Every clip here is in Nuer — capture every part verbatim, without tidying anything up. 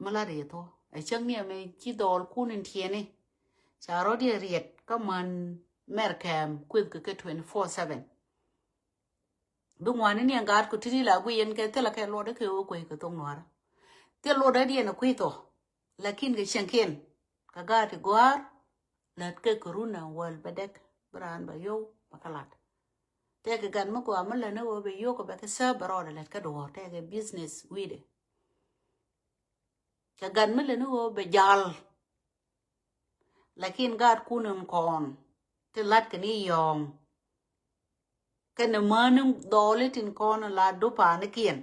Wala riet thɔ. Ɛ cäŋ ni ɛmɛ ci dhɔɔl kun in tiɛni. Ca rɔ̱ diɛ riet kä män mɛr kɛm kueth kɛ kɛ twenty four seven. Bi ŋuani ni ɛn gaat ku titi la gui yɛn kɛ thilɛ kɛ luɔt kɛ wä kuey kɛ thok nuarä. Thil luɔt diɛn ɛ kui̱ thɔ. Lakin kɛ cieŋkiɛn kɛ gaat ti gɔ̱a̱r. Lät kɛ kɛ run ɛn wäl bɛ dɛk bi raan bɛ yow bɛ kɛ lat. Tɛkɛ gat mi gɔaa mi lät ni wä bɛ yow kɛ bɛ kɛ sääp bɛ rɔɔdɛ lät kɛ duɔ̱ɔ̱r tɛkɛ business wi̱i̱dɛ. Kɛ gat mi lät ni wä bɛ jal. Lakin gaat kun in kɔn ti lat kɛ ni yɔ̱ɔ̱ŋ. Kɛnɛ mäni dhɔli tin kɔn la du pa̱a̱nikiɛn.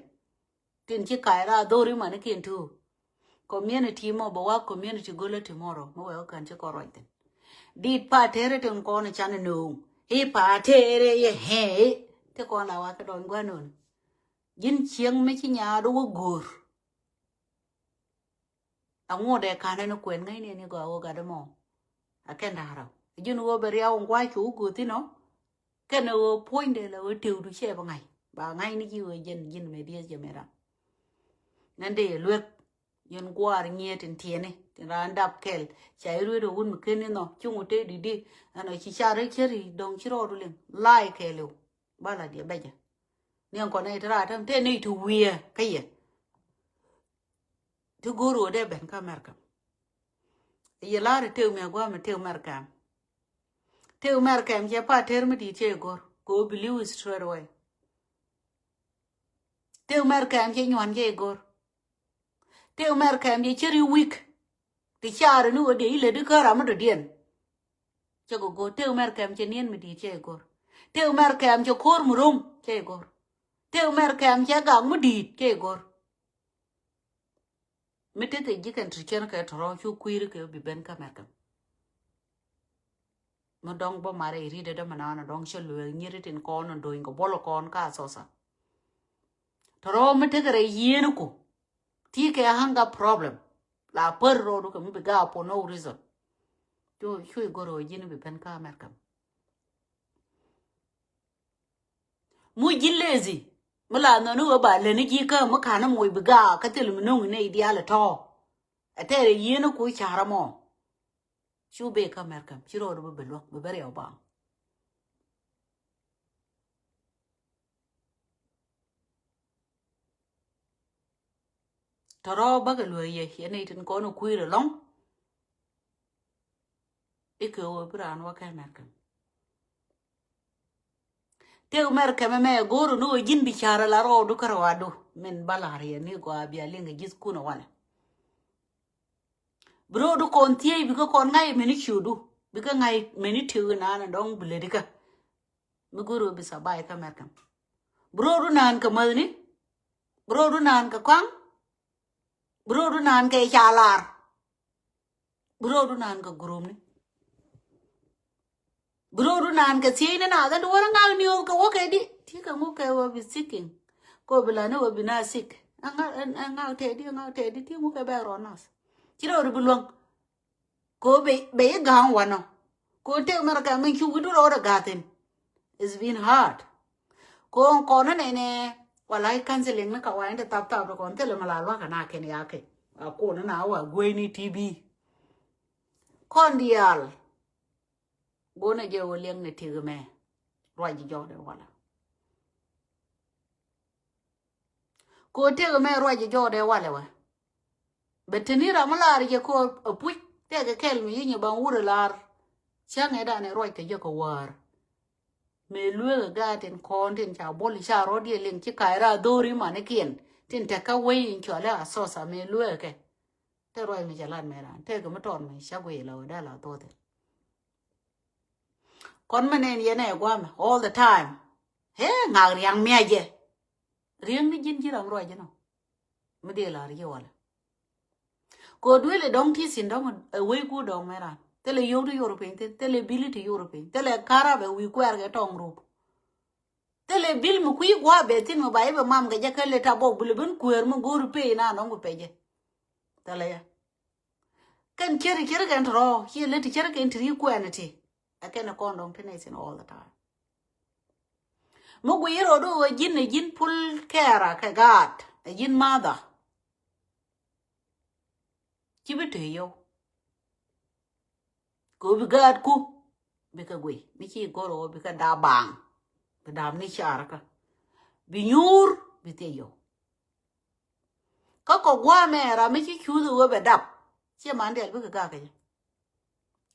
Tin ci ka̱a̱c ra dhori manikiɛn tu. Community mɔ bɛ wa community go̱lä tomorrow mi wɛ wä kän ci kɔn ruac thin. Dit pa̱a̱ tëëri tin kɔn can no̱o̱ŋ i̱ pa̱a̱ tëëri yɛ hee. Ti kɔn la wa kɛ dɔny gua̱n nön. Ji̱n cieŋ mi ci nyaat wä go̱o̱r. Aŋu dee ka̱n ɛn kuɛn ŋäcni ɛn i̱ gɔaa ɣöö gat ɛmɔ. A kɛn da̱a̱r rɛw ji̱n ɣöö bɛ riaw in gua̱a̱c cu wä guuth inɔ. Kɛn ɣöö puɔ̱nydɛ la ɣöö tëwdu cɛ bɛ ŋa̱c ba ŋa̱cni ji̱ ɣöö jɛn ji̱n mɛ dieth jɛ mɛ ram. Nɛn dee yɛ luek. Yɛn gua̱a̱r nyiet tin tiɛni tin raan dap kɛl. Ca i̱ ruet ɛ wun mi ken inɔ cuŋ wä tëë di̱t di. Ɛn ɔ ci car i̱ cär i̱ dɔ̱ŋ ci rɔɔdu liŋ la̱a̱c kɛɛliw. Ba la diɛ bɛcɛ. Niɛn kɔn nɛy ti raar täm tëë nɛy ti wiee kä yɛ. Ti go̱r ɣöö dee ben kä America. Yɛ la̱r i̱ tëë mi agua̱a̱m i̱ tëë America ɛm. Tëë America ɛm cɛ pa tëër mi di̱i̱t cɛ i̱ go̱r kɛ ɣöö bi li̱w i̱ straight away. Tëë America ɛm cɛ nyuan cɛ i̱ go̱r. Tëë America ɛm cɛ cär i̱ wik. Ti caari ni ɣöö dee i̱ lät i̱ kä ram mi dɔ̱diɛn. Cɛ kɛ go̱r tëë America ɛm cɛ niɛn mi di̱i̱t cɛ i̱ go̱r. Tëë America ɛm cɛ ko̱r mi ro̱ŋ cɛ i̱ go̱r. Tëë America ɛm cɛ gak mi di̱i̱t cɛ i̱ go̱r. Mi tekɛ ji̱ kɛn ti cɛn kɛ tɔ̱rɔ̱ cu kui̱ri kɛ bi ben kä America. Mi dɔ̱ŋ bä marɛ i̱ ri̱t dädä mi naan dɔ̱ŋ cä lueek nyiri tin kɔn in do̱ny kɛ buɔl kɔn ka Asosa. Tɔ̱rɔ̱ mi tekɛ rɛy yieen ku ti kɛ hunger problem. La pär rɔɔdu kɛ mi bi gaak for no reason. Cu cu i̱ go̱r ɣöö ji̱n bi ben kä America. Mu ji̱n lazy mi la nhɔni ɣöö ba lätni ji̱ kä mi ka̱n moc bi gaak kä thil mi no̱ŋ inɛ i̱ diaal ɛ tɔ̱. Ɛ tɛɛr ɛ yieen ku ca̱r ɛmɔ. Cu bek kä America ci rɔɔdu bi bi luäk bi bɛ riɛw baŋ. Tɔ̱rɔ̱ bäkɛ luee yɛ yɛ nɛy tin kɔn kui̱r ɛlɔ̱ŋ. Ikɛ ɣöö bi raan wä kɛ America. Tëë America mɛ mɛ go̱o̱r ni ɣöö ji̱n bi ca̱r ala rɔɔdu kä rɔɔdu min ba la̱r yɛ ni gɔaa bia liŋ kɛ ji̱th kun ɛ walɛ. Bi rɔɔdu kɔn thiec bikɛ kɔn ŋa̱c mɛni ciötdu bikɛ ŋa̱c mɛni tiek inan ɛ dɔ̱ŋ bi lätdikä. Mi go̱o̱r ɣöö bi thabaay kä America. Bi rɔɔdu naan kɛ mäthni. Bi rɔɔdu naan kɛ kɔaŋ. Bi rɔɔdu naan kɛ ca lar. Bi rɔɔdu naan kɛ gurumni. Bi rɔɔdu naan kɛ thiecni naath ɛn ti wä rɛ ŋak ni ɣöö kɛ wä kɛ di ti kɛ ŋuk kɛ wä bi thinking. Kɛ wä bi la ni wä bi na thick. Ɛ ŋak tɛɛdi ɛ ŋak tɛɛdi ti ŋuk kɛ bɛ rɔ nath. Ci rɔɔdu bi luäŋ. Ko bɛ bɛ i̱ ga̱a̱ŋ wanɔ. Ko tëë America min cu wi̱du rɔɔdɛ ga̱a̱thin. It's been hard. Ko kɔn nɛ nɛ wala i̱ counseling ni ka wa in te thap thap kɔn thilɛ mi la luakä na kɛn ya kɛ. A ko ni na wa guey ni T B. Kɔn diaal. Gonɛ jɛ wä liɛŋ ni tik mɛ. Ruac jɔɔdɛ wala. Ko tëk mɛ ruac jɔɔdɛ walɛ wä. Bɛ teni ram mi lar jɛ ko apuc tɛk kɛl mi yi nyi baŋ wur lar. Cäŋɛ danɛ ruac kɛ jɛ kɛ wäär. Mëë lueek ɛ gaat tin kɔn tin ca bol ca rɔ̱diɛ liŋ ci ka̱a̱c ra dhori manikiɛn tin tɛk kä wei in cualɛ Asosa mëë lueek kɛ. Tëë ruac mi ca lat mɛ ran tëë kɛ mi tɔt mɛ ca guiy la wä dee la thoth. Kɔn mɛ nɛn yɛn ɛ guamɛ all the time. Hee ŋak riaŋ miacɛ. Riäŋ ni ji̱n ji̱ ram ruac inɔ. Mi dee lar ji̱ walɛ. Ko duël ɛ dɔ̱ŋ ti thin dɔ̱ŋ ɛ wec ku dɔ̱ŋ mɛ ran thilɛ yio̱w ti yor piny thin thilɛ bili ti yor piny thilɛ karabɛ wi̱i̱ kuɛɛr kɛ tɔŋ rup. Thilɛ bil mi kui̱ gua̱a̱ bɛ thin mi ba i̱ bɛ mam kɛ jɛ kä lɛ ta bɔk bi lɛ ben kueer mi go̱o̱ri pey na nɔŋ bi pecɛ. Thilɛ yɛ. Kɛn ceri ceri kɛn tɔrɔ ci lɛ ti ceri kɛn ti ri kuɛɛni ti. Ɛ kɛn ɛ kɔn dɔŋ ti nɛ thin all the time. Mi guiy rɔ do ɛ ji̱n ɛ ji̱n pul kɛɛra kɛ gaat ɛ ji̱n mother. Ci bi te yio̱w. Kɛ ɣöö bi gaatku bi kɛ guiy mi ci go̱r ɣöö bi kɛ da̱a̱ baaŋ. Bi da̱a̱m ni carkä. Bi nyuur bi thil yio̱w. Kä kɔ gua̱a̱mɛ ram mi ci cuuth ɣöö bɛ dap. Ciɛ man dial bikɛ ga̱a̱k kɛ jɛ.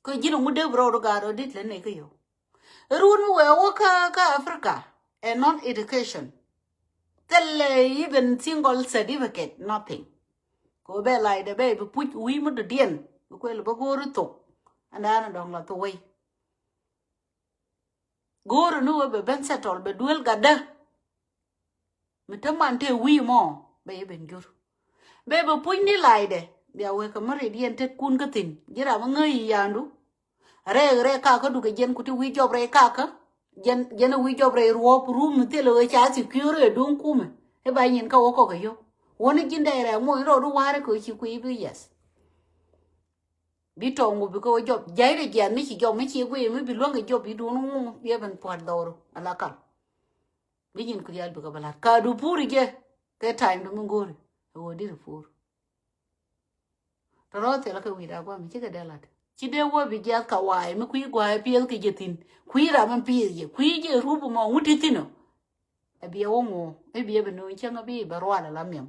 Kä ji̱n ŋut dee bi rɔɔdu gaat ɣöö dit lät nɛy kä yio̱w. Run mi wee wä kä kä Africa ɛ non education. Thilɛ even single certificate, nothing. Kɛ ɣöö bɛ laydɛ bɛ bi puc wi̱i̱ mi dɔ̱diɛn bi kuël bä go̱o̱ri thok. Ɛn da̱a̱n dɔ̱ŋ la thok wei. Go̱o̱ri ni wee bɛ ben settle bɛ duel gatdä. Mi te man te wi̱i̱ mɔ bɛ yɛ ben jur. Bɛ bɛ puc ni laydɛ bia wee kɛ mari diɛn tet kun kä thin ji̱ ram ŋäc yi yandu. Rɛɛk rɛɛk kakä dukɛ jɛn kuti wi̱i̱ jɔp rɛy kakä. Jɛn jɛn wi̱i̱ jɔp rɛy ruɔp rum mi thil ɣöö ca secure ɛ duŋ kumɛ. I̱ ba nyin kä wä kɔk ɛ yio̱w. Wäni ji̱n dɛy rɛɛk muɔ̱ny rɔɔdu wa̱a̱ri kɛ ɣöö ci kui̱ bi yɛth. Bi tɔŋ wä bi kɛ wä jɔp jay rɛ jiath mi ci jɔp mi ci guiy mi bi luäŋ kɛ jɔp bi duun ŋuŋ bi ɛ ben pua̱t dhɔru ala kal. Bi nyin ku diaal bikɛ bä la̱t ka du pur jɛ. Kɛ time du mi go̱o̱ri ɛ wä diri pur. Tɔrɔ thilɛ kɛ wi̱i̱ da̱a̱ gua̱a̱ mi cikɛ dee la̱t ci dee wä bi jiath ka wa̱a̱ mi kui̱ gua̱a̱ piɛth kɛ jɛ thi̱n. Kui̱ ram mi piɛth jɛ kui̱ jɛ rup mɔ ŋut ti thi̱n ɔ. Ɛ bi ɛ wä ŋuɔ ɛ bi ɛ bi no̱o̱ŋ cäŋ ɛ bi bɛ rual ala miɛm.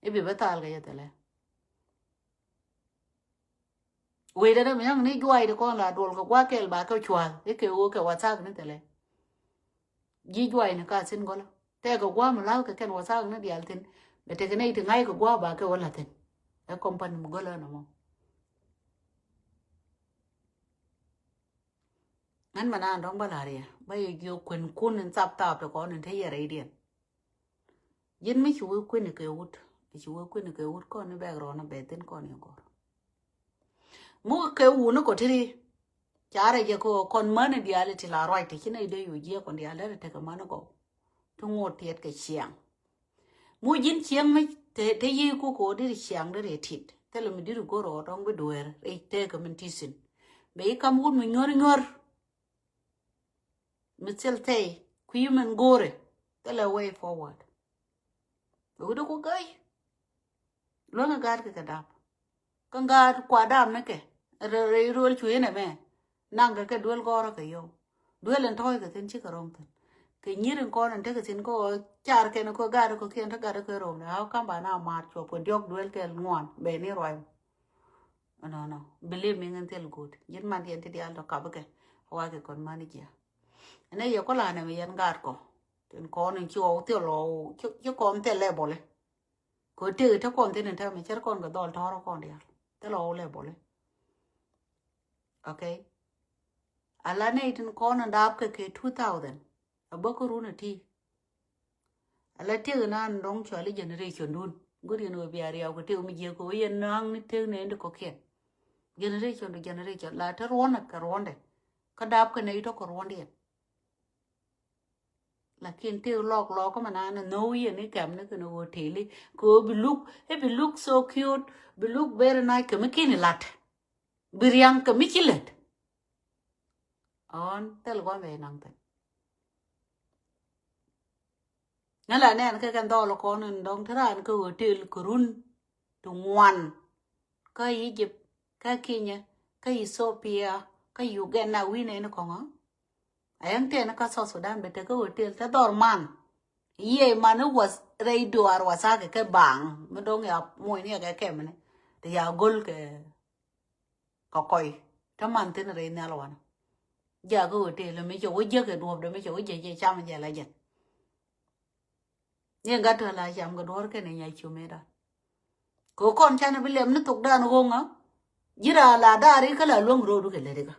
Ɛ bi bä thal kɛ jɛ thilɛ. Wecdä däm ya̱ŋ ni juac ti kɔn la duɔl kɛ gua̱a̱ kɛl ba kɛ cua̱l i̱ kɛ ɣöö kɛ wathak ni thilɛ. Ji̱ juac ni ka thin gɔlä tɛk kɛ gua̱a̱ mi la̱th kɛ kɛn wathak ni diaal thin. Bɛ tek nɛy ti ŋa̱c kɛ gua̱a̱ ba kɛ wä la̱th thin. Ɛ company mi gɔlä nɔmɔ. Ŋän mɛ naan dɔ̱ŋ bä la̱r yɛ bä yɛ jiök kuɛn kun in thap thap ti kɔn in te yɛ rɛydiɛn. Ji̱n mi ci wee kuini kɛ wut, ci wee kuini kɛ wut kɔn ni bɛk rɔɔn a bɛ thin kɔn yɛ gɔr. Muk kɛ wuni kɔ tiri. Carɛ jɛ kɛ kɔn mäni diaal ti la ruac ti ci nɛy dee yo̱ jiɛ kɔn diaal dee tekɛ mäni gɔw. Ti ŋot tiɛt kɛ ciaŋ. Mu ji̱n cieŋ mi te, te yiëë kuk kɛ ɣöö diri ciaŋ diri tit thilɛ mi diri go̱r ɣɔɔ dɔ̱ŋ bi dueer rɛy teekä min ti thi̱n. Bɛ yi kam wut mi nyuɔ̱r nyuɔ̱r. Mi thil thɛy kui̱ min go̱o̱rɛ thilɛ way forward. Bɛ wut iku gäy. Luäŋ i̱ gaat kɛ kɛ dap. Kä gaat kua dap ni kɛ rɛy ruël cuëënɛ mɛ. Naŋkɛ kɛ duel gɔrä kɛ yɔw. Duel in tɔ̱ɔ̱c kɛ thi̱n cikɛ rɔ̱ŋ thi̱n. Kɛ nyi̱r in kɔn in tekɛ thi̱n kä ɣöö car kɛn kä gat kä kiɛn te gat kä rɔ̱ŋ ni. How come ba na ma̱a̱t cuɔp kɛ diɔ̱k duel kɛ ŋuan bɛ ni ruac. Nɔnɔ believe me ŋän thil go̱o̱t ji̱n man yɛn ti diaal tɔ kap kɛ. Wa kɛ kɔn man jiɛ. Ɛn ɛ yɛ kɔ la nɛ mi yɛn gat kɔ. Tin kɔn in ci ɣɔw thil ɣɔw ci kɔn thil lɛ bɔli. Kɛ ɣöö tëëk te kɔn thi̱n in täämɛ cär kɔn kɛ dhɔl tɔ̱rä kɔn diaal thilɛ ɣɔw lɛ bɔli. Okay. Ala nɛy tin kɔn in daap kɛ kɛ two thousand. A bä kä run a ti. Ala tëëk in an dɔ̱ŋ cuali generation dun. Go̱r yɛn ɣöö bia riaw kɛ tëëk mi jiɛk kɛ ɣöö yɛn na̱a̱ŋ ni tëëk nɛy in di kɔ̱kiɛn. Generation to generation la te ruɔ̱n kɛ ruɔ̱ndɛ. Kä daap kɛ nɛy tɔ̱ kɛ ruɔ̱ndiɛn. Lakin ti lɔk lɔk kä mɛ nan ni nhɔw yɛn ni kɛm ni kɛn hotel i kɛ ɣöö bi look, i bi look so cute, bi look very nice kɛ mi kini lat. Bi riaŋ kɛ mi ci lät. Ɔn thil guam bɛ naŋ thil. Ŋä la nɛn kɛ kɛn dhɔl kɔn in dɔŋ ti raan kä hotel kɛ run ti ŋuan. Kä Egypt, kä Kenya, kä Ethiopia, kä Uganda wi̱n in kɔŋä. A yäŋ tɛn kä South Sudan bɛ tekɛ hotel te dhɔr man. Yiëë man i̱ wath rɛy duaar wathakɛ kɛ baaŋ mi do̱ŋ ya muɔ̱cni kɛ kɛmni. Ti ya go̱l kɛ kɛ kɔy te man thin rɛy nhial wanɛ. Jakä hotel mi cɛ wä jiäk kɛ duɔ̱pdɛ mi cɛ wä jiäk jɛ cam jɛ la jɛn. Ni gat tɔ la cam kɛ duɔ̱r kɛn nya ciömɛ dan. Kɛ kɔn canɛ bi lɛm ni thokdan ɣo̱ŋä. Ji̱ raa la daari kä la luäŋ ro̱o̱du kɛ lätikä.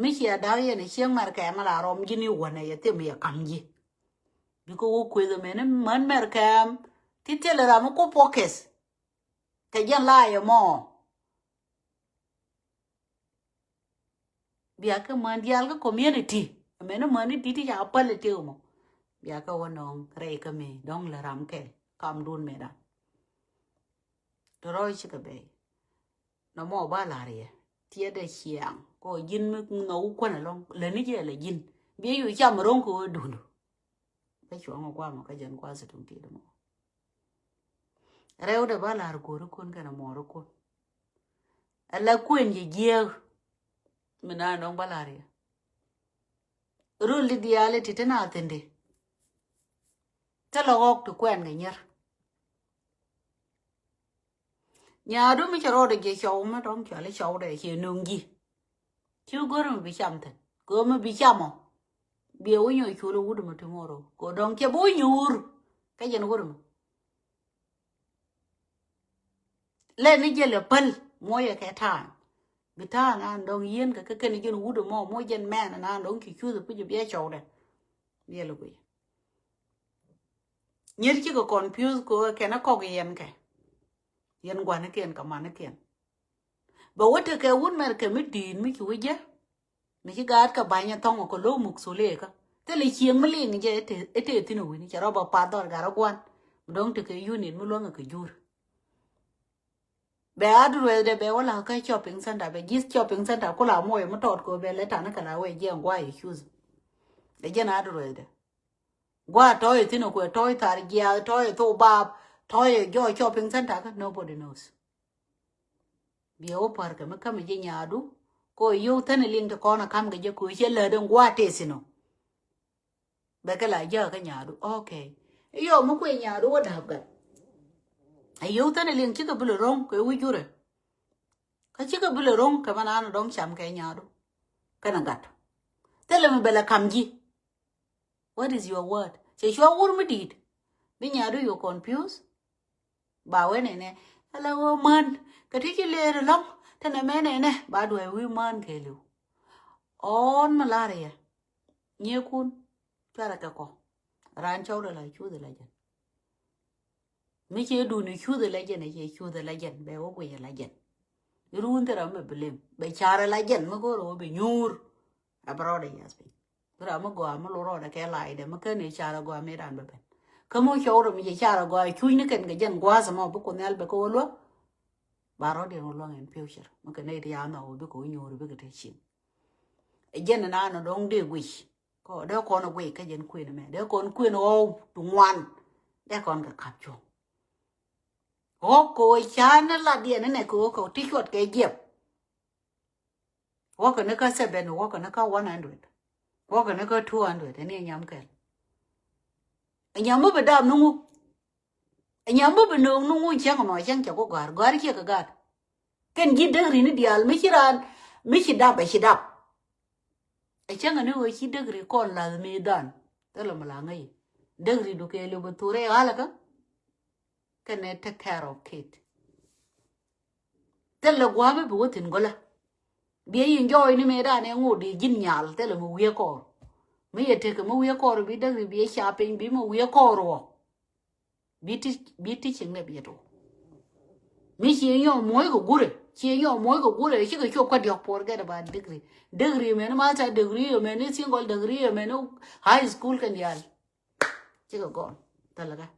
Mi cia da̱k yɛn ɛ cieŋ mɛr kɛm ala rɔm ji̱n i̱ wänɛ yɛ thim yɛ ka̱m ji̱. Bikɛ wä kueth ɛmɛn män mɛr kɛm ti thilɛ ram mi ku pɔkɛth. Kɛ jɛn la yɛ mɔ. Biakä män diaal kä community ɛmɛn män i̱ di̱t i̱ ca päl i̱ tëë mɔ. Biakä wä nɔŋ rɛy kä mëë dɔ̱ŋ lɛ ram kɛl kamdun mëë dan. Tɔrɔ cikɛ bɛy. Nɔmɔ ba la̱r yɛ tiɛtdɛ ciaŋ kɔ ji̱n mi nhɔk wä kuän ɛlɔ̱ŋ lätni jɛ lɛ ji̱n. Biɛ yu cam ro̱ŋ kɛ wä duundu. Bä cuɔ̱ŋ ɛ guamɔ kä jɛn gua̱a̱th ɛ tuŋ ti̱i̱t ɛmɔ. Rɛwdɛ ba la̱r go̱o̱rikun kɛnɛ muɔɔrikun. Ala kuën ji̱ jiääk. Mi naan dɔ̱ŋ ba la̱r yɛ. Rul di diaal iti ti na thi̱n di. Thilɛ ɣɔk ti kuɛn kɛ nyier. Nyaadu mi cɛ rɔɔdɛ jiɛ cɔw mi dɔ̱ŋ cɔali cɔwdɛ ciɛ nöŋ ji̱. Ci go̱r mi bi cam thi̱n. Go̱r mi bi cam ɔ. Biɛ wi̱ny ɔ cul ɔ wut mi tomorrow. Go̱r dɔ̱ŋ cɛ bi wi̱ny ur. Kä jɛn wut mi. Lɛ ni jɛ lɛ päl muɔyɛ kɛ ta̱a̱ŋ. Bi ta̱a̱ŋ an dɔ̱ŋ yieen kɛ kä kɛn jɛn wut mɔ muɔ jɛn mɛn an dɔ̱ŋ ci cuth pi jɛ biɛ cɔwdɛ. Biɛ lɛ guiy. Nyier cikɛ confuse kɛ kɛn a kɔk yɛn kɛ. Yɛn gua̱nikiɛn kɛ manikiɛn. Bɛ wä tekɛ wut mɛr kɛ mi di̱i̱t mi ci wä jɛ. Mi ci gaat kɛ ba̱ny ɛ thɔŋ ɛ kɛ lo̱w muk thul ikä. Thilɛ cieŋ mi liŋ jɛ ɛ tëë thi̱n ɛ wi̱ni cɛ rɔ bɛ path dhɔr gat rɔ gua̱n. Mi dɔ̱ŋ tekɛ unit mi luäŋ ɛ kɛ jur. Bɛ address dɛ bɛ wä la kä shopping center bɛ ji̱th shopping center kula moy mi tɔt kɛ bɛ lɛ tan kɛ la wee jiɛn guay shoes. Ɛ jɛn address dɛ. Gua̱a̱ tɔ̱ ɛ thi̱n ɛ kuɛ tɔ̱ ɛ thar jiaath tɔ̱ ɛ thok baap tɔ̱ ɛ jɔɔ shopping center kä nobody knows. Biɛ wä pär kɛ mi kämɛ ji̱ nyaadu. Kɛ ɣöö yio̱w thäni liŋ ti kɔn ɛ ka̱m kɛ jɛ kɛ ɣöö ciɛ lätdɛ ŋua̱a̱ tëë thi̱n ɔ. Bɛ kɛ la jäkä kä nyaadu. Okay. Iyɔ mi kuɛ nyaadu wä da̱a̱p gat. Ɛ yio̱w thäni liŋ cikɛ bi lɛ ro̱ŋ kɛ wi̱c jurɛ. Kä cikɛ bi lɛ ro̱ŋ kɛ mɛ naan dɔ̱ŋ cam kɛ nyaadu. Kɛnɛ gat. Thilɛ mi bɛ lɛ ka̱m ji̱. What is your word? Cɛ cua wur mi di̱i̱t. Bi nyaadu you confuse. Ba wee nɛnɛ ala wee män kɛ ti ci leer ɛlɔ̱ŋ. Tɛnɛ mɛ nɛnɛ ba duɛ wi̱i̱ män kɛɛliw. Ɔn mi lar yɛ nyiekun. Cuarɛ kɛ kɔ. Raan cɔwdɛ la cuuth ɛ la jɛn. Mi ciɛ duni cuuth ɛ la jɛn ɛ ciɛ cuuth ɛ la jɛn bɛ wä guic ɛ la jɛn. Run thil ram bɛ bi lem bɛ car ɛ la jɛn mi go̱o̱r ɛ wä bi nyuur. Ɛ bɛ rɔɔdɛ yath piny. Bi ram mi gɔaa mi lo rɔɔdɛ kɛ laydɛ mi ken i̱ car ɛ gɔaa mi ran bɛ ben. Kä mi cɔw rɔ mi cɛ car ɛ gɔaa cuc ni kɛn kɛ jɛn gua̱a̱th ɛmɔ bi Kuoth Nhial bɛ kɛ wä luäk. Ba rɔɔdiɛn wä luäŋ in future mi kɛ nɛy ti ya̱a̱n nhɔk wä bikɛ wä nyuur bikɛ te cieŋ. Ɛ jɛn ɛn an ɛ dɔ̱ŋ dee guic. Kɔ dee kɔn ɛ guic kä jɛn kuën ɛmɛ dee kɔn kuën ɣɔw ti ŋuan. Dee kɔn kɛ ka̱p cuɔ̱ŋ. Ɣɔk kɛ ɣöö ca ni latdiɛn inɛ kɛ ɣöö kɛ ti cuɔt kɛ jiɛp. Ɣɔk kɛ ni kä seven ɣɔk kɛ ni kä one hundred. Ɣɔk kɛ ni kä two hundred ɛn i̱ nyam kɛl. Ɛ nyam mi bi dap ni ŋu. Ɛ nyam mi bi no̱o̱ŋ ni ŋu cäŋ ɛmɔ cäŋ cɛ ku gɔ̱a̱r gɔ̱a̱r ciɛ kɛ gaat. Kɛn ji̱ däk ri ni diaal mi ci raan mi ci dap ɛ ci dap. Ɛ cäŋ ɛn i̱ ɣöö ci däk ri kɔn la̱th mëë dhan. Thilɛ mi la ŋäc i̱ däk ri du kɛɛliw bi thurɛ ɣa̱lä kä. Kɛnɛ take care of kid. Thilɛ gua̱a̱mɛ bi wä thi̱n gölä. Biɛ yi enjoy ni mëë dan ɛ ŋot di ji̱n nyal thilɛ mi wiee kɔɔr. Mi yɛ tekɛ mi wiee kɔɔr bi däk ri biɛ ca piny bi mi wiee kɔɔr wä. Bi ti bi ti cieŋ nɛ biɛ to. Mi ci nyɔ muɔ̱c kɛ gurɛ ci nyɔ muɔ̱c kɛ gurɛ cikɛ cop kä diɔ̱k puɔr gɛt ba degree. Degree mɛn master degree mɛn single degree mɛn high school kɛn diaal. Cikɛ gɔn thälɛ kä.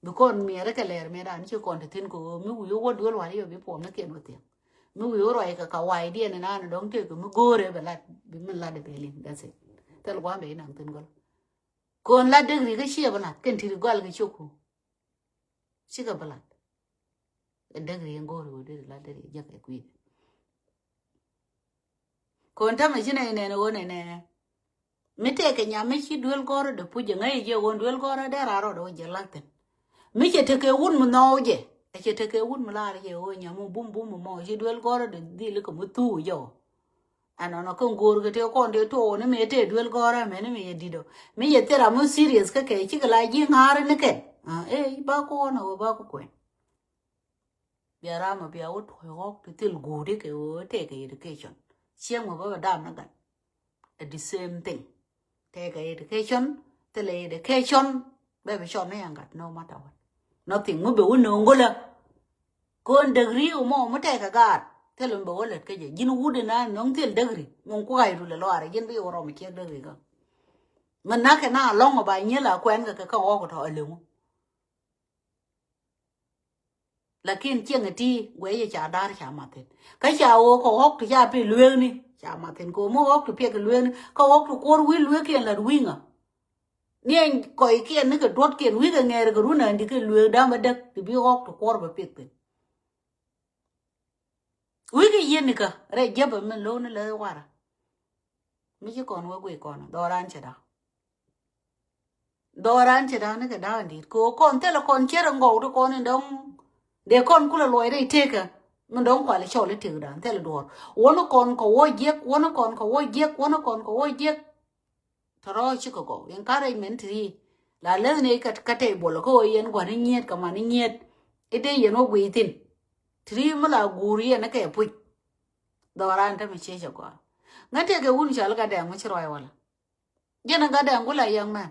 Bi kɔn miɛrɛ kɛ lɛr mɛ dan ci kɔn te thin ko mi wi̱i̱ wä duel wari yɔ bi puɔm ni kiɛn wä thiɛŋ. Mi wi̱i̱ wä ruac kɛ ka wai diɛn ni nan dɔŋ tëë kɛ mi go̱o̱rɛ bɛ lat bi mi lat bɛ liŋ. That's it. Thäl gua̱a̱m bɛ inaŋ thin gɔl. Kɔn lat degree kä ciɛ bɛ lat kɛn ti ri gɔal kɛ cok ko. Cikɛ bɛ lat. Ɛ degree in go̱o̱rɛ wä duel lat degree jɛ kɛ kui̱. Kɔn tamɛ ci nɛ inɛn ɣöö nɛnɛ. Mi tɛkɛ nyam mi ci duel gɔ̱rä dee puc jɛ ŋäc jɛ ɣöö duel gɔ̱rä dee raar rɔɔdɛ wä jɛ la̱th thi̱n. Mi cɛ tekɛ wut mi nhɔw jɛ ɛ cɛ tekɛ wut mi laar jɛ ɣöö nyam mi bum bum mi mɔ ci duel gɔ̱rä dee dhil kɛ mi thuu jɛ ɣöö. Ɛnɔnɔ kä go̱o̱r kɛ tëë kɔn tëë tuɔɔk ni mi tëë duel gɔ̱rä mɛni mi yɛ di̱t ɔ mi yɛ thil ram mi serious kä kɛ cikɛ la ji̱ ŋa̱a̱r ni kɛn. Ɛ ba kɔn ɛ ɣöö ba kɛ kuɛn. Bia ram a bia wä tuɔ̱c ɣɔk ti thil guudi kɛ ɣöö tɛkɛ education. Cieŋ mɔ bä bɛ dam ni gat. Ɛ the same thing. Tɛkɛ education, thilɛ education, bɛ bi cɔn ni yan gat no matter what. Nothing mi bɛ wä no̱o̱ŋ go̱lä. Kɔn degree mɔ mi tɛkɛ gaat thil mi bɛ wä lät kä jɛ ji̱n wut ina no̱o̱ŋ thil degree mi kuay rulɛ lɔaarɛ ji̱n bi wä rɔm ciek degree kä. Mi nakɛ na lɔ̱ŋ ba nyil a kuɛn kɛ kɛ kä ɣɔk tɔ a leŋu. Lakin cieŋ iti guɛy ca dar ca mathin. Kä ca ɣöö kɛ ɣɔk ti ca pi lueekni ca mathin kɛ ɣöö mi ɣɔk ti piɛk lueekni kä ɣɔk ti kuɔr wi̱i̱ lueekiɛn lat wi̱i̱ŋä. Niɛn kɔckiɛn ni kɛ duɔtkiɛn wi̱i̱ kɛ ŋɛɛr kɛ run andi kɛ lueek da̱a̱m bä däk ti bi ɣɔk ti kuɔr bä pith kɛ. Wi̱i̱ kɛ yieen ni kä rɛy jäpä min lo̱w ni läth warä. Mi ci kɔn wä guic kɔn dhɔran cɛ da̱a̱. Dhɔran cɛ da̱a̱ ni kɛ da̱a̱ in di̱i̱t kɛ ɣöö kɔn thilɛ kɔn cɛ rɛ ŋɔw ti kɔn in dɔ̱ŋ. Dee kɔn kulɛ luɔc rɛy tekä min dɔ̱ŋ kual cɔl i̱ tekdan thilɛ duɔ̱ɔ̱r. Wä ni kɔn kɛ wä jiɛk, wä ni kɔn kɛ wä jiɛk, wä ni kɔn kɛ wä jiɛk. Tɔrɔ cikɛ gɔw encouragement ti ri. La leth ni kä kä tey bol kä ɣöö yɛn gua̱n ni nyiet kä man ni nyiet. I̱ dee yɛn wä guiy thin. Ti ri mi la guur yɛn kɛ puc. Dhɔran te mi ciec a gɔaa. Ŋä tëë kɛ wun cɔal Gatdɛŋ mi ci ruac wala. Jɛn a Gatdɛŋ ku la yɛŋ mɛn.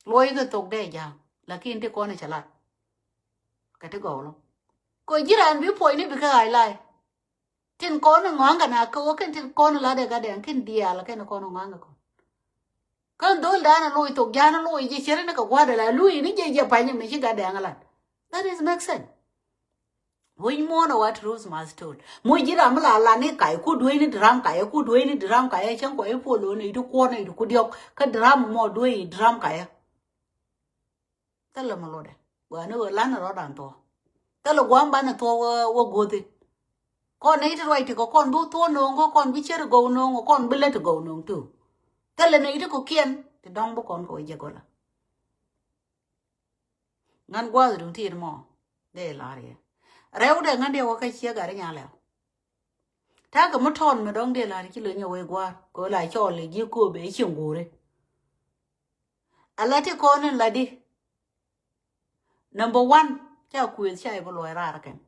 Luɔc kɛ thok dee ja̱a̱ŋ lakin ti kɔn cɛ lat. Kɛ ti gɔw lɔ kɔ ji̱ raan bi puɔcni bikɛ ɣa̱c lai. Tin kɔn ŋɔaŋ kɛ na kɛ wä kɛn tin kɔn lat dee Gatdɛŋ kɛn diaal kɛn kɔn ŋɔaŋ kɛ kɔn. Kä dhol dan a loc thok ja̱a̱n a loc jɛ cɛ ri ni kɛ gua̱a̱r dee la luc ni jɛ jɛ pany mi ci Gatdɛŋ a lat. That is make sense. Wec muɔ̱ɔ̱n a wat Ruth Mathol. Muc ji̱ ram mi la lan ni kac ku duec ni dram kac ku duec ni dram kac cäŋ kuɔy puɔl lo̱o̱n i̱ ti kuɔn i̱ ti ku diɔk kä dram mɔ duec i̱ dram kac. Thilɛ mi luɔtdɛ gua̱a̱ni ɣöö lan rɔ̱dan thuɔ̱k. Thilɛ gua̱a̱m banɛ thuɔ̱k wä guuthi. Kɔn nɛy ti ruac ti kɛ kɔn bi thuɔ̱k no̱o̱ŋ kä kɔn bi cär gɔw no̱o̱ŋ kɔn bi lät gɔw no̱o̱ŋ tu. Thilɛ nɛy ti kɔ̱kiɛn ti dɔ̱ŋ bi kɔn kɛ wä jɛ gɔlä. Ŋän gua̱a̱th duŋ tiit mɔ dee la̱r yɛ. Rɛwdɛ ŋän dee wä kä ciek gat i̱ nyan lɛw. Ta̱a̱ kɛ mi tɔɔn mi dɔ̱ŋ dee la̱r ci lony ɛ wee gua̱a̱r kɛ wee la cɔɔl i̱ ji̱ kööbɛ i̱ cieŋ guuri. Ala ti kɔn in la di. Number one ca kuëëth ca i̱ bi luɔc raar kɛn.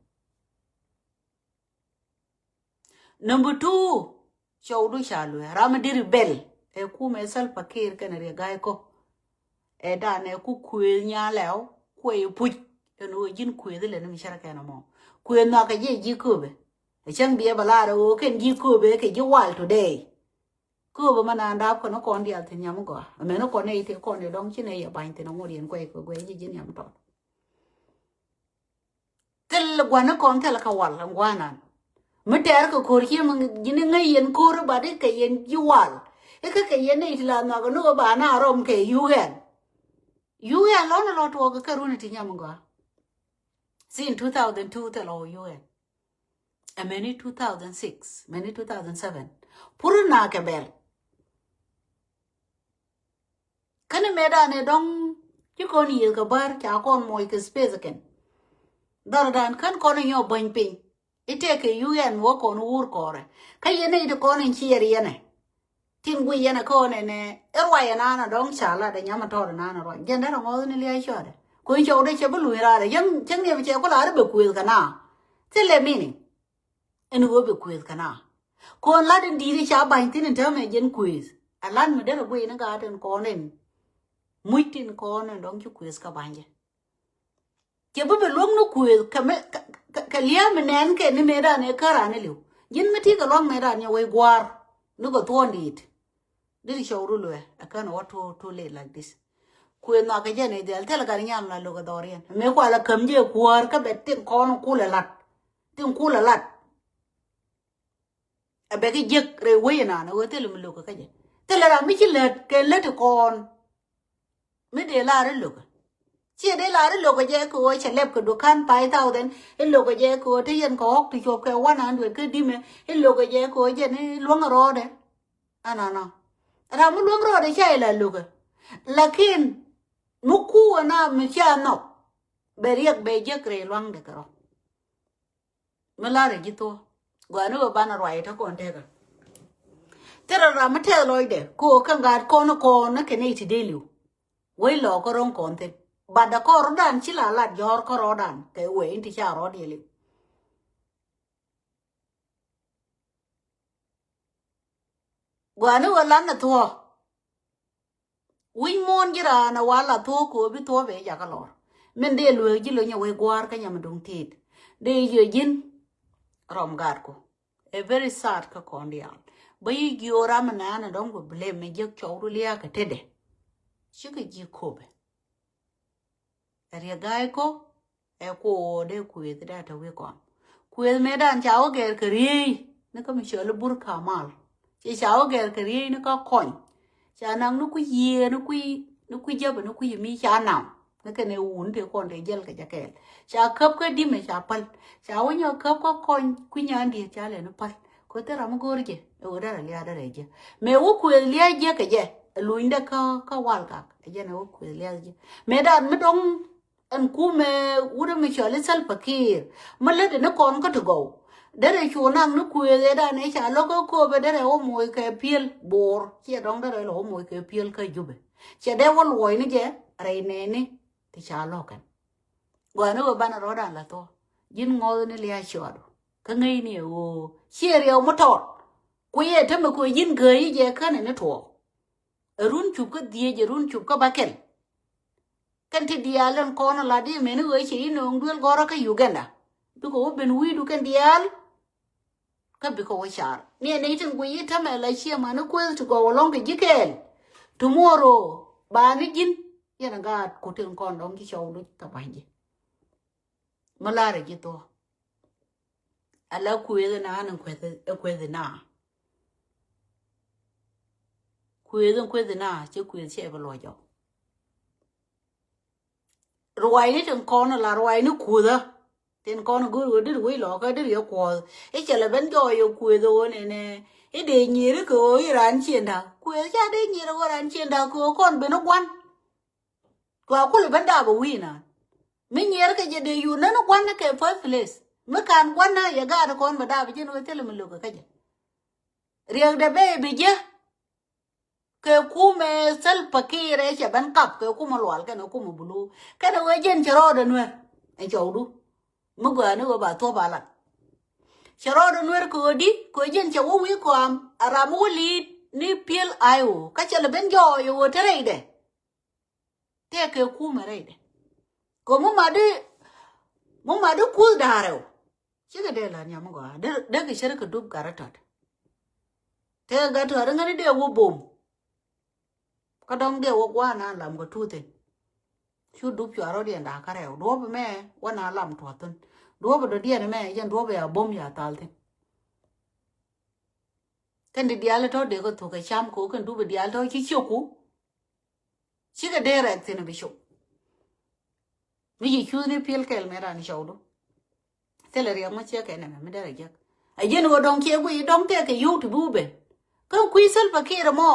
Number two, cɔwdu ca luee ram mi diri bɛl ɛ kumɛ Salva Kiir kɛnɛ Riek Gai Kok. Ɛ dan ɛ ku kuëëth nyan lɛw kuɛ i̱ puc ɛn ɣöö ji̱n kuëëth ilɛ ni mi cärä kɛn ɛmɔ. Kuëëth nhɔakɛ jiɛ ji̱ kööbɛ ɛ cäŋ biɛ bɛ lar ɛ ɣöö kɛn ji̱ kööbɛ kɛ ji̱ wal today. Kööbɛ mɛ naan daap kɔn kɔn diaal thi̱n nyam gɔaa ɛmɛn kɔn ɛ i̱ tëë kɔn ɛ dɔ̱ŋ ci nɛ yɛ bany thi̱n ɛŋu riɛn kuɛ kɛ guɛ ji̱ ji̱n nyam tɔt. Thil gua̱n ni kɔn thil kä wal ɛn gua̱nan. Mi tɛɛr kɛ ko̱r cie mi ji̱n iŋäc yɛn ko̱r i̱ bat i̱ kɛ yɛn ji̱ wal. I̱ kä kɛ yɛn nɛy ti la nhɔak ni ɣöö ba na rɔm kɛ U N. U N lɔn lɔ tuɔɔk kä run ti nyam gɔaa. Sin two thousand two thil ɔ U N. Ɛ mɛni two thousand six mɛni two thousand seven. Pur na kɛ bɛl. Kä ni mëëdan ɛ dɔ̱ŋ ci kɔn yiëëth kɛ bär ca kɔn moc kɛ space kɛn. Dhɔrdan kän kɔn inyɔ bäny piny i̱ tëëkɛ U N wä kɔn wur kɔrɛ. Kä yɛn i̱ ti kɔn in ciɛɛr yɛnɛ. Tin guiy yɛnɛ kɔn ɛnɛ i̱ ruac ɛnan ɛ dɔ̱ŋ ca lat ɛ nyam ɛ tɔɔr ɛnan ɛ ruac jɛn derɛ ŋɔth ni lia̱a̱ cɔɔdɛ. Kui̱ cɔwdɛ cɛ bi luny raarɛ yäŋ cäŋ ni ɛ bi cɛ ku lar i̱ bɛ kuëëth kɛ na. Thilɛ mini. Ɛn ɣöö bɛ kuëëth kɛ na. Kɔn lat in di̱i̱t i̱ ca ba̱ny thi̱n in täämɛ jɛn kuëëth. Ɛ lat mi derɛ guiy ni gaat in kɔn in. Muc tin kɔn in dɔ̱ŋ ci kuëëth kä ba̱ny jɛ. Cɛ bi bɛ luäŋ ni kuëëth kɛ mi kɛ kɛ lia̱a̱ mi nɛn kɛ ni mëëdan ɛ kärani li̱w. Ji̱n mi ti kɛ luaŋ mëëdan nyɛ wec gua̱a̱r ni kɛ thuɔ̱ɔ̱n di̱i̱t. Deri cɔw ru luɛ ɛ kän wä too too late like this. Kuëë nhɔakɛ jɛ ni dhɛl thilɛ gat nyam la lo̱k ɛ dhɔriɛn mëë kualɛ käm jɛ kuäär kä bɛ tin kɔn kulɛ lat. Tin kulɛ lat. Ɛ bɛ kɛ jiäk rɛy wec ɛnan ɛ ɣöö thilɛ mi lo̱k kä jɛ. Thilɛ ram mi ci lät kɛ lät kɔn. Mi dee lar i̱ lo̱kɛ. Ciɛ dee lar i̱ lo̱kɛ jɛ kɛ ɣöö cɛ lɛp kɛ dukan five thousand i̱ lo̱kɛ jɛ kɛ ɣöö te yɛn kɛ ɣɔ̱k ti cuɔp kɛ one hundred kä dimɛ i̱ lo̱kɛ jɛ kɛ ɣöö jɛn i̱ luäŋ rɔɔdɛ. Ɛnɔnɔ. Ram mi luäŋ rɔɔdɛ ca ila lo̱kɛ. Lakin mi kuuɛ na mi ca nhɔk bɛ riɛk bɛ jiäk rɛy luaŋdɛ kɛ rɔ. Mi larɛ ji̱ thuɔ̱k gua̱a̱ni wä banɛ ruac tä kɔn tekä. Thilɛ ram mi tɛth lɔcdɛ ko̱o̱k kä gat kɔn kɔn ni kɛ nɛy ti dee li̱w. Wec lɔɔk kä ro̱ŋ kɔn thi̱n. Bat dɛ kɔn rɔ̱dan ci la lat jɔ̱ɔ̱r kä rɔ̱dan kɛ wee in ti ca rɔ̱ diɛliw. Gua̱a̱ni wä lan ɛ thuɔ̱k. Wi̱c muɔ̱ɔ̱n ji̱ raan ɛ wal a thuɔ̱k ko̱o̱p i̱ thuɔ̱k bɛ jakä lɔr. Min dee lueek ji̱ lony ɛ wec gua̱a̱r kä nyam duŋ ti̱i̱t dee yio̱ ji̱n. Rɔm gaatku. Ɛ very sad kä kɔn diaal bä yic ji̱ ɣöö ram ɛ naan ɛ dɔ̱ŋ bɛ blame ɛ jiäk cɔwdu lia̱a̱ kɛ tetdɛ. Cikɛ ji̱ ko̱o̱pɛ. Ɛ Riek Gai Kok ɛ kuɔɔdɛ kuëëth dee te wi̱i̱ kɔn. Kuëëth mëëdan ca wä gɛr kɛ riey ni kä mi cɔl i̱ Bur Kamal. Ci ca wä gɛr kɛ riey ni kä kɔny. Ca naŋ ni kui̱ yiëë ni kui̱ ni kui̱ jäpɛ ni kui̱ mi ca nam. Ni kɛn ɛ wun tëë kɔn tëë jäl kɛ jɛ kɛɛl. Ca käp kä dimɛ ca päl. Ca wä nyɔk käp kä kɔny kui̱ nyan diet ca lɛ ni päl. Kɛ thil ram mi go̱o̱r jɛ ɛ wä derɛ lia̱a̱ derɛ jɛ. Mëë wä kuëëth lia̱a̱ jɛ kɛ jɛ ɛ lunydɛ kä kä wal gak ɛ jɛn ɛ wä kuëëth lia̱a̱ jɛ. Mëë dan mi dɔ̱ŋ ɛn kumɛ wut mi cɔl i̱ Salva Kiir mi lätdɛ ni kɔn kä ti gɔw. Derɛ cu naŋ ni kuëëth ëëdan ëë ca lo̱k kä kööbɛ derɛ wä moc kɛ piël bo̱o̱r ciɛ dɔ̱ŋ derɛ lɔ wä moc kɛ piël kä Jubɛ. Cɛ dee wä luɔ̱c ni jɛ rɛy nɛɛni ti ca lo̱k kɛn. Gɔaa ni wä banɛ rɔ̱dan la thuɔ̱k ji̱n ŋɔth ni lia̱a̱ cɔɔdu. Kä ŋäc ni ɛ ɣöö ciɛ riɛw mi tɔɔt. Ku yɛ tämɛ kɛ ɣöö ji̱n gääc i̱ jɛ känɛ ni tuɔɔk. Ɛ run cup kä dhieec ɛ run cup kä bäkɛl. Kɛn ti diaal in kɔn a lat imɛni ɣöö ci inɔŋ duel gɔrä kä Uganda. Bikɛ wä ben wi̱i̱du kɛn diaal. Kä bikɛ wä car ni ɛn itin guiy i̱ tämɛ la ciɛ mani kueth ti gɔw alɔŋ kɛ ji̱ kɛɛl. Tomorrow ba ni ji̱n yɛn a gaat kutin kɔn dɔŋ ci cɔw luc kä ba̱ny ji̱. Mi lar ɛ ji̱ thuɔ̱k. Ala kuëëth ina ni kuëëth ina. Kuëëth in kuëëth ina ci kuëëth cɛ bi luɔc ɔ. Ruac ni tin kɔn la ruac ni kuthä. Tin kɔn go̱o̱r ɣöö deri wec lɔkä deri yɛ kuɔth. I̱ cɛ lɛ ben jɔɔc yɛ kuëëth ɣöö nɛnɛ i̱ dee nyieri kɛ ɣöö i̱ raan ciënda. Kuëëth ca dee nyieri ɣöö raan ciënda kɛ ɣöö kɔn ben i̱ gua̱n. Kua kul ben dap a wi̱i̱ na. Mi nyier kɛ jɛ dee yun nän gua̱n kɛ first place. Mi kan gua̱n na yɛ gaat kɔn bɛ dap jɛn wee thil mi lo̱k kä jɛ. Riɛk dee bee bi jɛ. Kɛ kumɛ Salva Kiir ɛ cɛ ben kap kɛ kumɛ lual kɛn kumɛ bulu. Kɛn wee jɛn cɛ rɔɔdɛ nuɛr. Ɛn cɔwdu. Mi gɔaa ni wee ba thuɔp a lat. Cɛ rɔɔdɛ nuɛr kɛ wee di kɛ wee jɛn cɛ wä wi̱i̱ kɔam a ram wä li̱i̱t ni piël ay woo kä cɛ lɛ ben jɔɔc wee te rɛydɛ. Tëëkɛ kumɛ rɛydɛ. Kɛ mi mat di mi mat di kuth da̱a̱rɛw. Cikɛ dee la nyam gɔaa dee kɛ cär kɛ dup gat rɔ tɔt. Tëëkɛ gat tɔt ŋäni dee wä bom. Kä dɔ̱ŋ dee wä gua̱a̱n a lam kɛ tuuthin. Cu dup cua rɔ̱ diɛn da̱a̱ kä rɛw duɔ̱ɔ̱p mɛ wä na lam tuɔ̱thin. Duɔ̱ɔ̱p dɔ̱diɛn mɛ jɛn duɔ̱ɔ̱p ya bom ya thal thin. Kɛn di diaal tɔ̱ dee kɛ thuk kɛ cam kɛ wä kɛn dup diaal tɔ̱ ci ciöku. Cikɛ dee rɛk thin bi cop. Mi ci cuuth ni piɛl kɛl mɛ ran cɔwdu. Thilɛ riɛk mɔ ciɛ kɛ nɛmɛ mi derɛ jek. A jiɛn ɣöö dɔ̱ŋ ciɛ guiy dɔ̱ŋ tɛk kɛ yio̱w ti bi wä ben. Kä kui̱ Salva Kiir mɔ.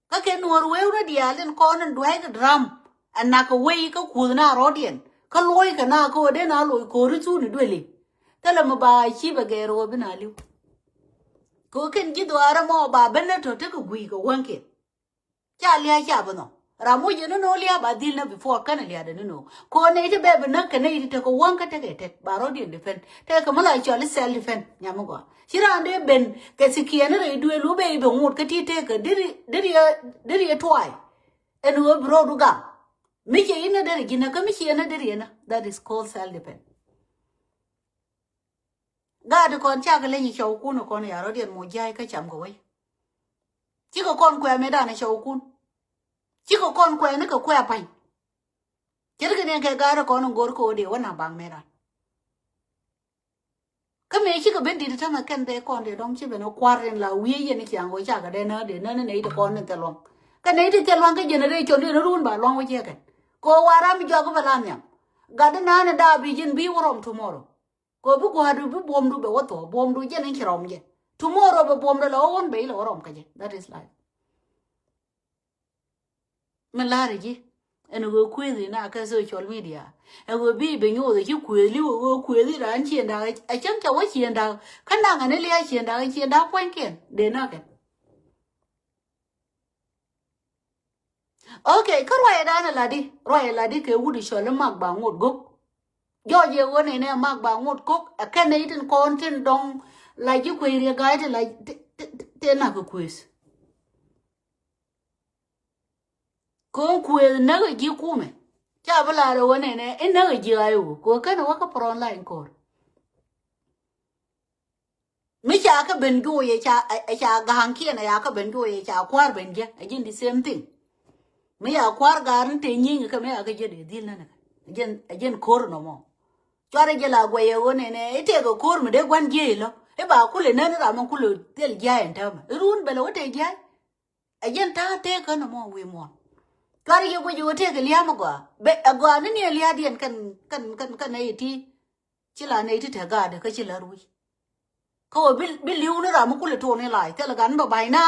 Kä kɛ nuɔr wewni diaal in kɔn in dua̱ckɛ drum. Ɛ nak kɛ wei kä kuuth na rɔ̱diɛn. Kä luɔ̱ckɛ na kä ɣöö dee na loc ko̱ri thuni dueli. Thilɛ mi ba ci bɛ gɛɛr ɣöö bi na li̱w. Kɛ ɣöö kɛn ji̱ dhuaarä mɔ ba ben ni tɔ̱ tekɛ guiy kɛ wäŋkiɛn. Ca lia̱a̱ ca bi nhɔk. Ram muc jɛ ni no̱o̱ŋ lia̱a̱ ba dhil ni before känɛ lia̱a̱ dɛ ni no̱o̱ŋ. Kɛ ɣöö nɛy ti bɛ bi näk kɛ nɛy ti tekɛ wäŋ kä tekɛ tet ba rɔ̱diɛn defend. Tekɛ mi la cɔl i̱ self defend nyam mi gɔaa. Ci raan dee ben kɛ thikiɛn rɛy duëël wä bɛ i̱ bɛ ŋot kä ti tekɛ deri deri deri tuay. Ɛn ɣöö bi rɔɔdu gam. Mi ciɛ in ni deri ji̱n kä mi ciɛ in ni deri in. That is called self defend. Gaat kɔn cakɛ leny cɔwkun kɔn ya rɔ̱diɛn mɔ jiay kä cam kɛ wec. Cikɛ kɔn kuɛ mëë dan cɔwkun. Cikɛ kɔn kuɛ ni kɛ kuɛ pa̱ny. Ce̱tkɛ ni kɛ gaat kɔn go̱r kɛ wä dee wä na baŋ mëë dan. Kä mëë cikɛ ben dit tämɛ kɛn dee kɔn dee dɔ̱ŋ ci ben kua̱r in la wi̱i̱ yɛn ciaŋ wä cakɛ dee nä dee nä ni nɛy ti kɔn ni thil luaŋ. Kä nɛy ti thil luaŋ kä generation dee ni run ba luaŋ wä ciɛ kɛn. Kɛ wä wa ram jɔak bä la nhiam. Gat di naan in daap bi ji̱n bi wä rɔm tomorrow. Kɛ bi gua̱a̱du bi buɔ̱mdu bɛ wä thuɔ̱k buɔ̱mdu jɛn in ci rɔm jɛ. Tomorrow bɛ buɔ̱mdu la wä wän bɛ ilɛ wä rɔm kä jɛ. That is life. Min la̱rä ji̱ ɛn ɣöö kuëëthi na kɛ social media. Ɛn ɣöö bi bɛ nyoth ɛ ci kuëëth li̱w ɛ ɣöö kuëëthi raan ciënda ɛ cäŋ ca wä ciënda. Kä naŋ ɛn ilia ciënda ɛ ciënda puɔ̱nykiɛn dee näkɛ. Ok, kä ruacɛ dan ɛ ladi ruacɛ ladi kɛ wut i̱ cɔl i̱ mak ba ŋot gök. Jɔɔc yɛ ɣöö nɛnɛ mak ba ŋot gök ɛ kɛn nɛy tin kɔn tin dɔŋ. La ji̱ kuec riɛ ga̱a̱c ti la ti ti ti nak kɛ kuëëth. Kɛ ɣöö kuëëth näk ɛ ji̱ kumɛ ca bi la rɛ ɣöö nɛnɛ i̱ näk ɛ ji̱ ɣa̱c ɣöö kɛ ɣöö kɛn ɛ wä kä front line ko̱r. Mi ca kä ben juɔyɛ ca ɛ ca ga̱a̱ŋkiɛn ɛ ca kä ben juɔyɛ ca kua̱r ben jɛ ɛ ji̱n the same thing. Mi ca kua̱r ga̱a̱r ni te nyieny kä mi ca kä jɛ dee dhil nän ɛ ji̱n ɛ ji̱n ko̱r nɔmɔ. Cuarɛ jɛ la guɛyɛ ɣöö nɛnɛ i̱ tëëkɛ ko̱r mi dee gua̱n jiɛc ilɔ i̱ ba kulɛ nän i̱ ram mi kulɛ thil jia̱a̱c ɛn täämɛ i̱ run bɛlɛ wä tëë jia̱a̱c. Ɛ jɛn ta̱a̱ tëëk kä nɔmɔ wi̱i̱ muɔ̱ɔ̱n. Cuarɛ yɛ guic ɣöö tëëk lia̱a̱m ɛ gɔaa. Bɛ ɛ gɔaa ni ni ɛ lia̱a̱diɛn kɛn kɛn kɛn kɛn nɛy ti. Ci la nɛy ti te gaat kä ci la̱t wi̱c. Kä ɣöö bi bi li̱w ni ram mi kulɛ tuɔɔk ni lac thilɛ gat ni bɛ ba̱ny na.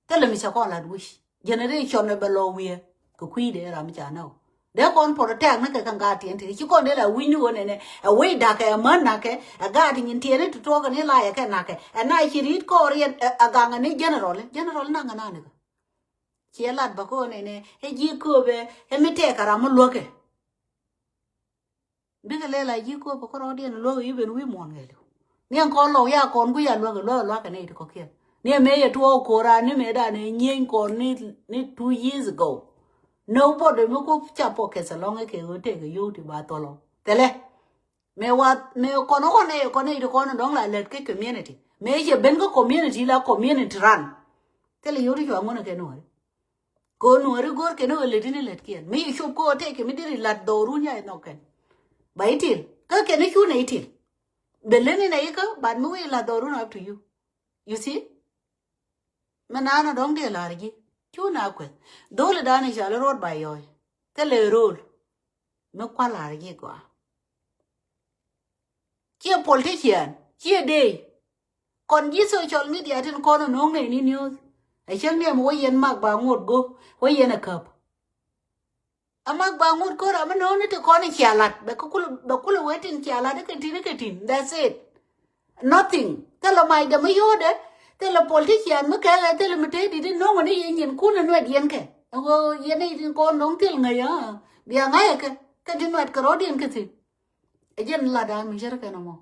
Thilɛ mi cɛ kɔn la̱t wi̱c. Generation ɛ bɛ lɔ wi̱i̱ kɛ kui̱dɛ ram mi ca nä ɣöö dee kɔn protect ni kɛ kɛn gaat tiɛn ti ci kɔn dee la wi̱c ni ɣöö nɛnɛ ɛ wec da̱kɛ ɛ män na̱kɛ ɛ gaat ti nyin tiɛn ni ti tuɔɔkɛ ni lac ɛ kɛ na̱kɛ ɛ na ci ri̱t kɔɔr yɛn ɛ gaŋɛ ni general. General naŋɛ na̱nikä. Ciɛ lat bä kɔn ɛnɛ ɛ ji̱ kööbɛ ɛ mi tɛɛk kɛ ram mi luäkɛ. Bikɛ lɛl a ji̱ kööbɛ kärɔɔdiɛn luäk i̱ ben wi̱i̱ muɔ̱ɔ̱n ŋɛli. Ni ɛn kɔn lɔw ya kɔn ku ya luäk luäk luäk kɛ nɛy ti kɔ̱kiɛn ni ɛ mëë yɛ tuɔɔk ko̱ra ni mëë danɛ nyieny kɔn ni ni two years ago. Nobody mi ku ca pɔ kɛth ɛlɔŋ ɛ kɛ ɣöö tëëk ɛ yio̱w ti ba thɔlɔ thilɛ. Mëë wath mëë kɔn ɣɔn ɛ kɔn ɛ ti kɔn dɔ̱ŋ la lät kä community mëë cɛ ben kä community la community run. Thilɛ yio̱w ti cua ŋun ɛ kɛ nuɔri. Kɛ nuɔri go̱r kɛn ɛ lät in lät kiɛn mi cop kä ɣöö tëëk kɛ mi diri lat dhɔrun ya inɔ kɛn. Ba itil kä kɛn ɛ cun ɛ itil. Bɛ lät in ɛ ikä but mi wi̱i̱ lat dhɔrun up to you. You see? Mɛ naan ɔ dɔ̱ŋ dee la̱r ji̱ cu na kueth. Dho̱li da̱a̱n i̱ cɔal i̱ ro̱o̱t ba yɔɔy thilɛ ro̱o̱l. Mi kua̱r la̱r ji̱ gɔaa. Ciɛ politician ciɛ dee. Kɔn ji̱ social media tin kɔn ɔ no̱o̱ŋ nɛy ni news. Ɛ cäŋ ni ɛmɛ wä yɛn mak ba ŋot go̱ wä yɛn ɛ käp. Amak ba ŋut ko̱r amä no̱o̱ni ti kɔn i̱ cia lat bɛ kulɛ wee tin cia lat ikɛ tin ikɛ tin. That's it. Nothing. Thilɛ mac dɛ mi yo̱o̱dɛ. Thilɛ politician mi kɛkɛ thilɛ mi tee dit in no̱o̱ŋ ni yɛ nyin kun in nuɛt yɛn kɛ. Ɛŋɔ yɛn i̱ tin kɔn no̱o̱ŋ thil ŋäc a bia ŋa̱c ɛ kɛ kɛ ti nuɛt kɛ rɔ̱diɛn kɛ thi̱n. Ɛ jɛn lat a mi cär kɛn ɛmɔ.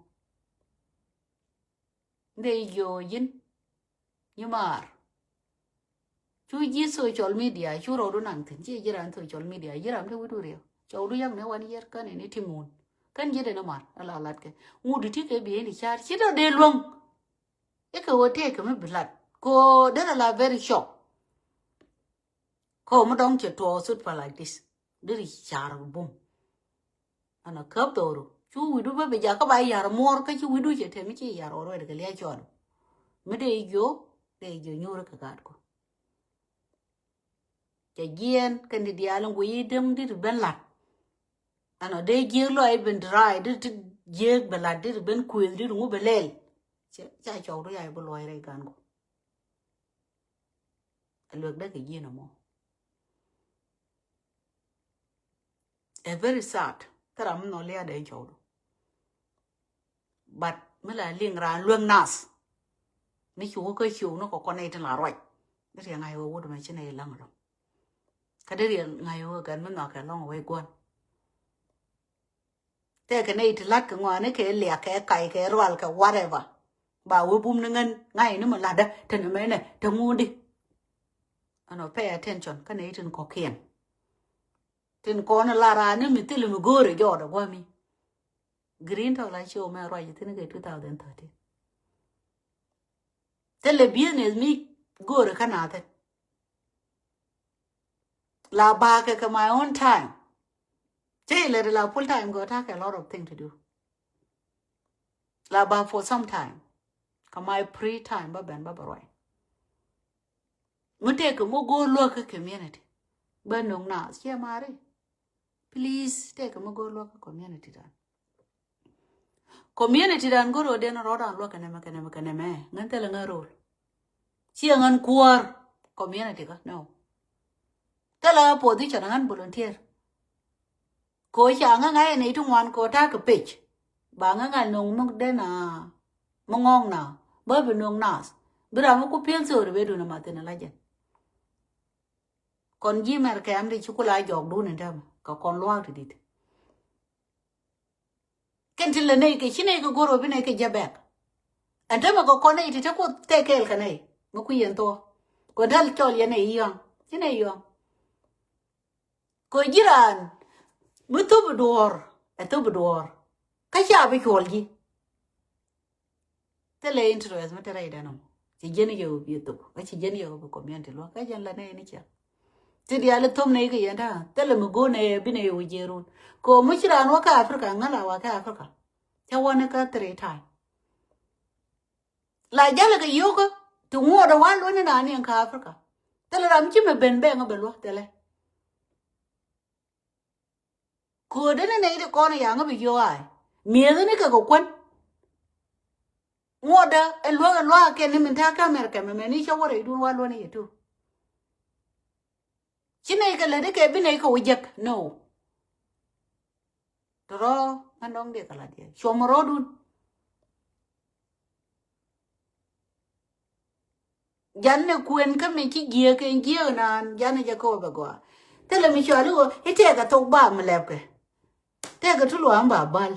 Ndɛ i̱ jiö ji̱n. Nyi maar. Cu ji̱ social media cu rɔɔdu naŋ thi̱n ci ji̱ ran social media ji̱ ram te wi̱du riɛw cɔwdu yak ni wan yier kän ini ti muun. Kän ji̱ deni mar ala latkɛ ŋut ti kɛ bieyni car ci dɔ dee luäŋ. Ikɛ wä tëëkɛ mi bi lat ko derɛ la very shock. Ko mi dɔŋ cɛ tuɔɔk thut pa like this. Diri car bum. Ana käp thɔɔru cu wi̱du bä bi jakä ba yar muɔr kä ci wi̱du cɛ tɛm ci yar already kɛ liac cɔɔdu. Mi dee jiö dee jiö nyuuri kɛ gaatku. Cɛ jiɛɛn kɛn di diaal in guiy i̱ däŋ diri ben lat. Ana dee jiek lɔac ben dry diri ti jiek bɛ lat diri ben kuëth diri ŋu bɛ lɛl. Ca cɔɔdu yac bi luɔc rɛy gaatku. Ɛ luek däk kɛ ji̱n ɛmɔ. Ɛ very sad. Thil ram mi nhɔk lia̱a̱dɛ in cɔwdu. But mi la liŋ raan luek nath. Mi ci wä kä ciw ni kɔ kɔn nɛy tin la ruac. Mi riɛk ŋa̱c wä wut mɛ ci nɛy laŋ lɔŋ. Kä dee riɛk ŋa̱c wä gɛn mi nhɔk kɛ lɔŋ wä gua̱n. Tëëkɛ nɛy ti la̱t kɛ ŋɔaani kɛ liak kɛ kac kɛ rual kɛ whatever. Ba wee bum ni ŋän ŋa̱c ni mi la̱tdä te ni mɛnɛ te ŋuundi. Ɛn ɔ pay attention kä nɛy tin kɔ̱kiɛn. Tin kɔn la raani mi thil mi go̱o̱rɛ jɔɔdɛ gua̱mi. Green tɔk la show mɛ ruac thin kɛ two thousand thirteen. Thil business mi go̱o̱rɛ kä nathɛn. La bakɛ kɛ my own time. Cɛ ilɛ di la full time gɔ takɛ a lot of thing to do. La bak for some time. Kɛ my free time ba ben ba ba ruac. Mi tëëkɛ mi go̱o̱r luäk kä community. Bä no̱ŋ naath ciɛ mari. Please tëëkɛ mi go̱o̱r luäk kä community dan. Community dan go̱o̱r ɣöö den rɔɔdan luäk kɛ nɛmɛ kɛ nɛmɛ kɛ nɛmɛ. Ŋän thilɛ ŋän ro̱o̱l. Ciɛ ŋän kuäär community kä no. Thilɛ ŋän position ŋän volunteer. Ko ca ŋäŋ a yɛn iti ŋuan ko ta̱a̱ kɛ pec. Ba ŋäŋ a no̱ŋ mi den a mi ŋɔ̱ŋ na bä bi no̱ŋ naath. Bi ram mi ku pi̱el thööri ben dun a mathin a la jɛn. Kɔn ji̱ mɛr kɛm di ci ku la jɔk dun in tɛmɛ kɛ kɔn luaak ti dit. Kɛn ti lɛ nɛy kɛ ci nɛy kɛ go̱r ɔ bi nɛy kɛ jɛ bɛk. Ɛn tɛmɛ kɛ kɔn nɛy ti te ku thɛk kɛɛl kɛ nɛy mi ku yɛn thok. Kɛ dal cɔl yɛn nɛy yɔ̱ŋ ci nɛy yɔ̱ŋ. Kɛ ji̱ raan mi thop duɔ̱ɔ̱r ɛ thop duɔ̱ɔ̱r. Kä ca bi cuɔl ji̱. Thilɛ interest mi te rɛy dɛn ɔmɔ ci jiɛn yɛ wä bi thop kä ci jiɛn yɛ wä bi community luäk kä jɛn la nɛy ni ciɛ. Ti diaal thop nɛy kɛ yɛn ta̱a̱ thilɛ mi go̱o̱r nɛy bi nɛy wä jiɛɛr wun. Kɛ mi ci raan wä kä Africa ŋäl a wä kä Africa. Cä wä ni kä three time. La jalɛ kɛ yio̱kä ti ŋuɔɔdɛ wal wä ni naan yɛn kä Africa. Thilɛ ram ci mi ben bɛŋ bɛ luäk thilɛ. Ko̱o̱dɛ ni nɛy ti kɔn yaŋ bi yio̱o̱ ay. Mi̱eethä ni kɛ kɛ kuän. Ŋuɔ̱tdä ɛ luäk ɛ luaak kɛn ni min ta̱a̱ kä America mɛ mɛ ni cä wä rɛydun wa luäni yɛ tu. Ci nɛy kɛ lätdi kɛ bi nɛy kɛ wä jek. No. Tɔrɔ ŋa nɔŋ diɛ kɛ lat yɛ cuɔmɔ rɔɔdun. Jan ni kuën kä mi ci jiääk kɛ jiääk naan jan ni jɛ kɛ wä bɛ gɔaa. Thilɛ mi cuali wä i̱ tɛɛkɛ thok ba mi lɛpkɛ. Tɛɛkɛ tuluam ba bal.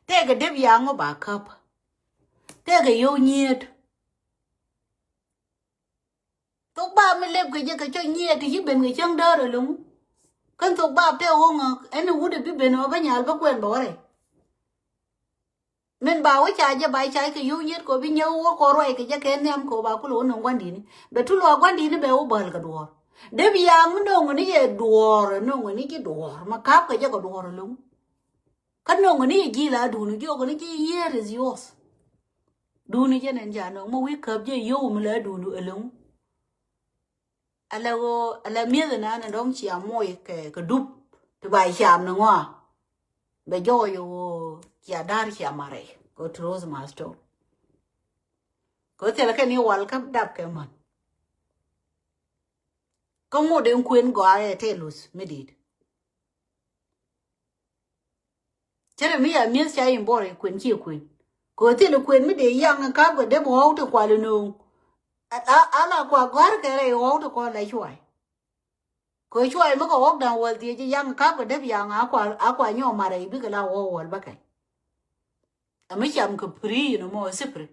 Tɛɛkɛ dep yaŋ wä ba käp. Tɛɛkɛ yio̱w nyiet. Thok bap mi lep kɛ jɛ kɛ cɔ nyiɛɛt ti ci ben kɛ cäŋ däär ɛlɔ̱ŋ. Kän thok bap tɛ ɣo̱ŋ ɛn wut ɛ bi ben ɔ bä nyal bä kuɛn bä wä rɛy. Min ba wä ca jɛ ba ca kɛ yio̱w nyiet kɛ bi nyɛ wä kɔ ruac kɛ jɛ kɛ nhiam kɛ ba kulɛ wä nöŋ guandini. Bɛ tu luaak guandini bɛ wä bäl kɛ duɔ̱ɔ̱r. Dee bi yaam mi nöŋ ni yɛ duɔ̱ɔ̱r nöŋ ni ji̱ duɔ̱ɔ̱r ma kap kɛ jɛ kɛ duɔ̱ɔ̱r ɛlɔ̱ŋ. Kä nöŋ ni ji̱ la duni jiɔk ni ji̱ year is yours. Duni jɛ nɛn ja nöŋ ma wi̱i̱ käp jɛ yio̱w mi la duni ɛlɔ̱ŋ. Ala ɣöö ala mi̱eth inan in dɔ̱ŋ cia moc kɛ kɛ dup ti ba ciam ni ŋɔa. Bɛ jɔɔc ɣöö cia da̱r cia marɛ kɛ truth must tell. Kɛ thilɛ kɛn i̱ wal kä dap kɛ män. Kä ŋot in kuën gɔaa ɛ tɛ luth mi di̱i̱t. Cä rɛ mi ya mi̱eth ca in buɔr i̱ kuën ci kuën. Kɛ thil i̱ kuën mi dee yaŋ in kap kɛ dee bi ɣɔw ti kual in nööŋ. A la kua gɔ̱a̱r kɛ rɛy ɣɔw ti kɔn la cuay. Kɛ cuay mi kɛ ɣɔk da̱ŋ wäl thiec ci yaŋ in kap kɛ dee bi yaŋ a kua a kua nyɔk marɛ i̱ bikɛ la ɣɔw wäl bäkɛl. Ɛ mi cam kɛ piri in mɔ sipri.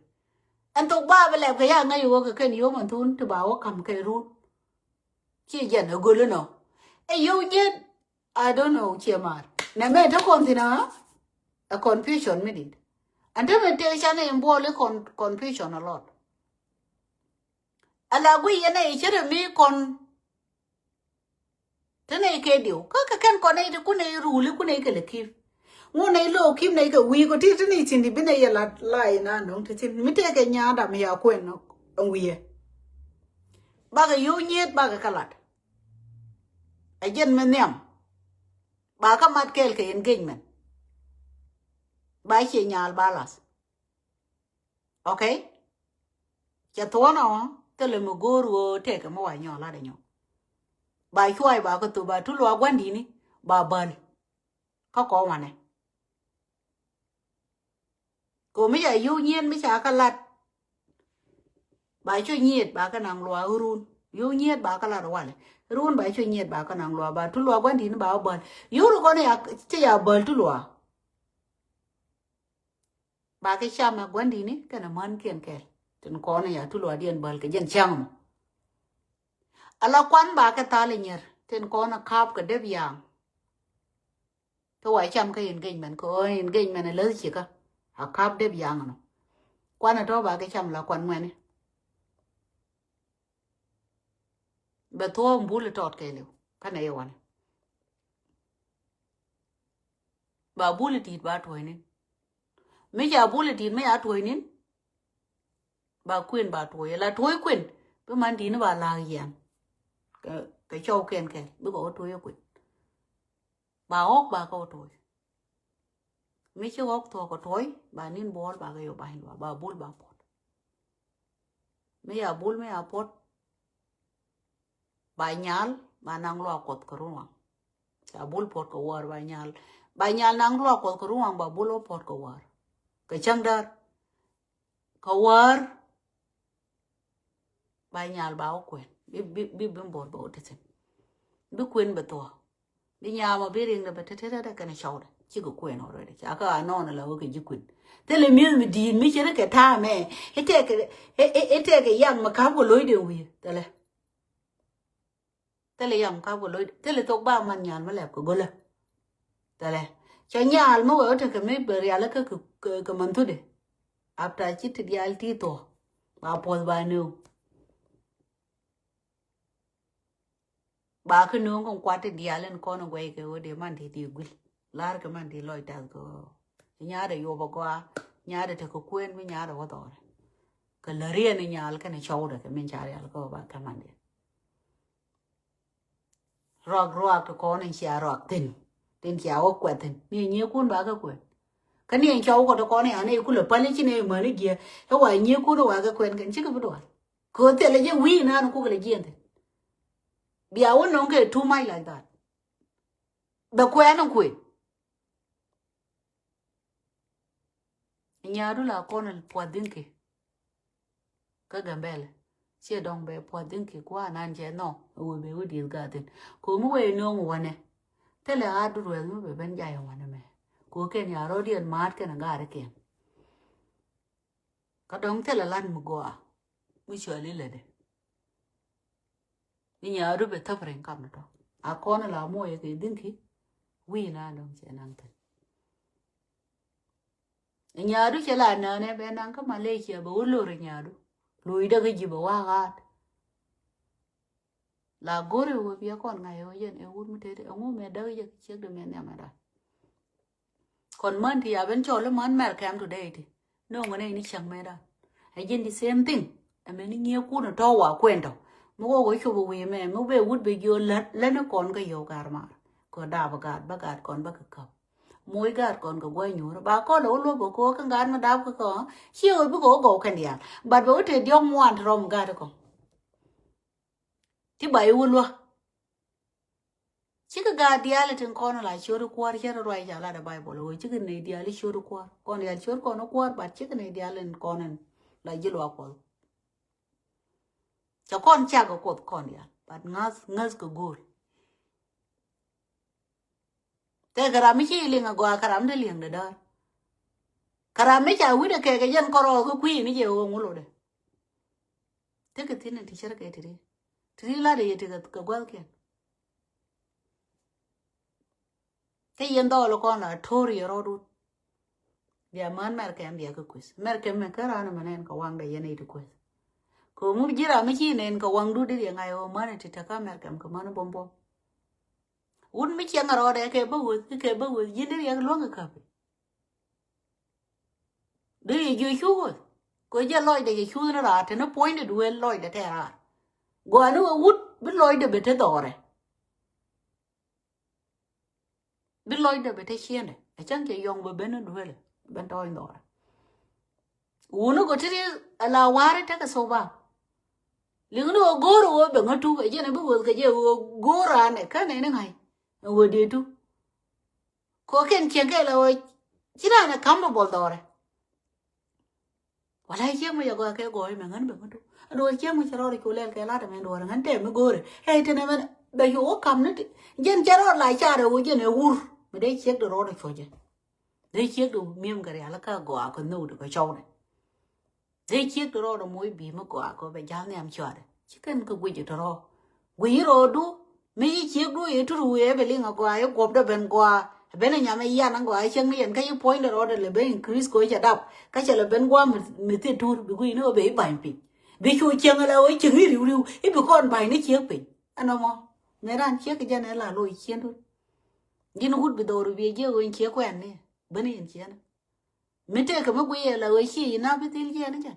Ɛn thok ba bi lɛp kɛ ya ŋäc i̱ ɣɔk kɛ kɛn yom ɛn thun ti ba ɣɔk ka̱m kɛ run. Ci jɛn ɛ göl inɔ ɛ yio̱w nyiet. I don't know ciɛ maar nɛ mɛ te kɔn thin a confusion mi dit. And te mi te can in buɔli confusion a lot. Ala gui yɛn a i̱ cere mi kɔn. Te nɛ i̱ kɛ diw kä kɛ kɛn kɔn nɛ i̱ te kun nɛ i̱ ruli kun nɛ i̱ kɛ lɛ kim. Ŋun nɛ i̱ lo̱o̱ kim nɛ i̱ kɛ wi̱i̱ kɔ ti te nɛ i̱ thin di bi nɛ yɛ lat la i̱ na nɔŋ te thin mi te kɛ nya̱a̱ dam ya kuɛn nɔ wi̱i̱. Bakɛ yio̱w nyiet bakɛ kä lat. Ɛ jɛn mi nhiam. Ba kä mat kɛɛl kɛ engagement. Ba ciɛ nyaal ba lath. Okay. Cɛ thuɔ̱n ɔ thilɛ mi go̱o̱r ɣöö tɛkɛ mi wa nyɔɔl lat ɛ nyɔk. Ba cuay ba kä thop ba tu luaak gua̱ndini ba bäl. Kä kɔ wanɛ. Ko mi ca yio̱w nyiet mi ca kä lat. Ba cu nyiet ba kä naŋ luaak run. Yio̱w nyiet ba kä lat walɛ. Run ba cu nyiet ba kä naŋ luaak ba tu luaak gua̱ndini ba bäl. Yio̱w ri kɔn ya ci ya bäl tu luaak. Ba kɛ cam ɛ gua̱ndini kɛnɛ män kiɛn kɛl. Tin kɔn ya tu luaak diɛn bäl kɛ jɛn cäŋ mɔ. Ala kuan ba kɛ thal inyɛr tin kɔn a kap kɛ dep yaŋ. Kä wa cam kä engagement kɛ ɣöö engagement a läth cikä a kap dep yaŋ nɔ. Kuan a tɔ ba kɛ cam la kuan ŋuɛni. Bɛ thuɔ̱ɔ̱m bul tɔt kɛɛliw kä nɛ iwani. Ba bul tit ba tuɔ̱cnin. Mi ca bul tit mi ca tuɔ̱cnin. Ba kuën ba tuɔ̱c la tuɔ̱c kuën bi man dini ba la̱a̱k yian. Kɛ cɔw kɛn kɛn bikɛ wä tuɔ̱c kuën. Ba ɣɔk ba kɛ wä tuɔ̱c. Mi ci ɣɔk thuɔ̱k kɛ tuɔ̱c ba nin buɔl ba kɛ yɔ bany ba bul ba puɔt. Mi ya bul mi ya puɔt. Ba nyal ba naŋ luak kuɔth kɛ runwaŋ. Ca bul puɔt kɛ wäär ba nyal. Ba nyal naŋ luak kuɔth kɛ runwaŋ ba bul wä puɔt kɛ wäär. Kɛ cäŋ däär. Kɛ wäär. Ba nyal ba wä kuën bi bi bi bi buɔr bɛ wä ti thin. Bi kuën bɛ thuɔ̱k. Bi nyamɔ bi riŋdɛ bɛ tetetete kɛnɛ cɔwdɛ cikɛ kuɛn already ca kä anɔn ala wä kɛ ji̱ kuɛn. Thilɛ mi̱eth mi di̱i̱t mi ci ri kɛ ta̱a̱mɛ. Itɛkɛ itɛkɛ yaŋ mi ka̱p kɛ lo̱c den wi̱i̱ thilɛ. Thilɛ yaŋ mi ka̱p kɛ lo̱c thilɛ thok ba man nyal mi lɛp kɛ go̱lä. Thilɛ cɛ nyal mi wɛ wä tekɛ mi bɛ rialä kä kɛ man thudɛ. Apta ci ti dial ti thuɔ̱k ba puɔth ba nööŋ. Ba kä nööŋ kɔn kuat ti diaal in kɔn guɛy kɛ ɣöö dee man ti ti guil. La̱r kɛ man ti lɔc tath kɛ ɣöö nyaadɛ yop a gɔaa nyaadɛ tekɛ kuën mi nyaadɛ wä dhɔrɛ. Kɛ lä riɛn inyal kɛnɛ cɔwdɛ kɛ min ca rial kɛ ba kamandiɛn. Ruak ruak ti kɔn in cia ruak thin. Tin cia wä kuɛth thin ni nyiekun ba kɛ kuɛn. Kä ni in cɔw kɔ ti kɔn in anɛ ikulɛ pal ici ni mani giɛ. Iwa nyiekun iwa kɛ kuɛn kɛn cikɛ bi dual. Kɛ thilɛ jɛ wi̱i̱ nan kukɛ lɛ jiɛn thin. Bia wä nɔŋ kɛ too much like that. Bɛ kuɛn in kuɛn. Nyaadu la kɔn puath Dinki kä Gambɛl. Ciɛ dɔŋ bɛ puath Dinki kuanan cɛ nɔ wee bɛ wä dieth gathin. Komi wee no̱o̱ŋ wanɛ. Thilɛ a du ruɛth mi bɛ ben jay wanɛ mɛ. Ko kɛn ya rɔdiɛn maat kɛn a garikiɛn. Kä dɔŋ thilɛ lan mi gɔaa mi cuali lätdɛ. Ni nyaadu bɛ thäp riŋ kam ni tɔ a kɔn la moyɛ kɛ Dinki. Wi̱i̱ na dɔŋ cɛ naŋ thin. Nyaadu cɛ la nänɛ bɛ naŋ kä Malaysia bɛ wä lor nyaadu. Luc däk ji̱ bɛ wa̱a̱ ɣaat. La go̱ri wä biɛ kɔn ŋa̱c wä jɛn ɛ wut mi teti ɛŋu mɛ däk jɛ ciek di mɛ nhiam ɛ ran. Kɔn män ti ya ben cɔl i̱ män mɛr kɛm today ti. No̱o̱ŋ ni ni cäŋ mɛ dan. Ɛ ji̱n the same thing. Ɛ mɛ ni nyiee kun tɔ̱ wa kuɛn tɔ̱. Mi wä wä cop i̱ wi̱i̱ mɛ mi bɛ wut bɛ jiö lät lät ni kɔn kä yio̱w gar mar. Kɛ dap i̱ gaat bä gaat kɔn bä kɛ käp. Moc gaat kɔn kɛ gua̱c nyuur ba kɔn lɛ wä luɔp kɛ ko̱o̱k kɛ gaat mi dap kɛ kɔn. Ciɛ wä bikɛ wä gɔw kɛn diaal. But bɛ wä te diɔ̱k ŋuan ti rɔm gaat kɔn. Ti ba i̱ wä luä. Cikɛ gaat diaal tin kɔn la ciöt kuäär cɛ rɔ ruac ca lat ɛ Bible ɛ wee cikɛ nɛy diaal i̱ ciöt kuäär kɔn diaal ciöt kɔn kuäär but cikɛ nɛy diaal in kɔn in la ji̱ luaak Kuɔth. Cɛ kɔn cak ɛ Kuoth kɔn diaal but ŋa̱th ŋäth kɛ go̱o̱l. Tëëkɛ ram mi ci liŋ ɛ gɔaa kɛ ram mi te liŋ dee däär. Kɛ ram mi ca wi̱cdɛ kɛɛkɛ jɛn kɔrɔɔk kä kui̱ ni jɛ ɣöö ŋuludɛ. Tekɛ thi̱n in ti cärkɛ ti̱ti̱. Ti̱ti̱ latdɛ yɛ ti kɛ gua̱thkiɛn. Kä yɛn dhɔɔl kɔn la to̱r yɛ rɔɔdun. Bia män mɛr kɛm bia kä kueth mɛr kɛm mɛ kä raan mɛ nɛn kɛ waŋdɛ yɛn i̱ ti kueth. Kɛ ŋu ji̱ ram mi ci nɛn kɛ waŋdu dit yɛ ŋa̱c ɣöö män i̱ ti te kä mɛr kɛm kɛ män i̱ buɔ̱m buɔ̱m. Wut mi ciɛŋ rɔɔdɛ kɛ bä weth kɛ bä weth ji̱n dit yɛ luäŋ kɛ käpi. Di yɛ jiö cuuth kɛ jɛ lɔcdɛ yɛ cuuth ni raar te ni puɔ̱nydɛ duëël lɔcdɛ tɛ raar. Gɔaa ni wä wut bi lɔcdɛ bɛ te dhɔrɛ. Bi lɔcdɛ bɛ te ciendɛ ɛ cäŋ cɛ yɔŋ bɛ ben ni duëël ben tɔɔny dhɔrɛ. Wuni kɔ ti ri ala wari tekɛ soba. Liŋ ni wä go̱o̱r wä bɛ ŋä tuk ɛ jɛn bi weth kɛ jɛ wä go̱o̱r anɛ känɛ ni ŋa̱c. Ɛ wä dee tuk. Kɔ kɛn cieŋ kɛ la wä ci raan ɛ kam bä bɔl dhɔrɛ. Wala ciek mi yɛ gɔaa kɛ gɔɔy mɛ ŋän bɛ ŋän tu. Ɛn wä ciek mi cɛ rɔɔd cu lɛl kɛ lat mɛ duɔr ŋän tɛ mi go̱o̱rɛ. Ɛ tɛnɛ mɛn bɛ cu wä kam ni ti jɛn cɛ rɔɔd la carɛ wä jɛn ɛ wur. Mi dee ciek di rɔɔd cuɔ jɛn. Dee ciek di mi̱em kɛ rial kä gɔaa kɛ nhökdɛ kɛ cɔwdɛ. Dee ciek di rɔɔdɛ moc bi̱i̱ mi gɔaa kɛ bɛ ja̱l nhiam cuɔdɛ ci kɛn kɛ guic di rɔɔ. Guic rɔɔdu mi ci ciek du i̱ tut wi̱i̱ ɛ bɛ liŋ a gɔaa i̱ guɔpdɛ ben gɔaa. Ɛ ben a nyam i̱ yan a gɔaa i̱ ciek ni yɛn kä i̱ puɔ̱nydɛ rɔɔdɛ lɛ ben increase kɛ i̱ cɛ dap kä cɛ lɛ ben gɔaa mi, mi thit tut bi guic ni ɣöö bɛ i̱ ba̱ny piny. Bi cu cieŋ ɛ la ɣöö i̱ cieŋ i̱ ri̱w ri̱w i̱ bi kɔn ba̱ny ni ciek piny. Ɛnɔ mɔ mɛ ran ciek kɛ jɛn ɛ la lo̱c cien tut. Ji̱n wut bi dhɔr bi ɛ jiɛ ɣöö in ciek kuɛn ni ben i̱ in ciɛn. Mi tëëkɛ mi guiyɛ la ɣöö ci i̱ na bi thil jiɛn i̱ jɛn.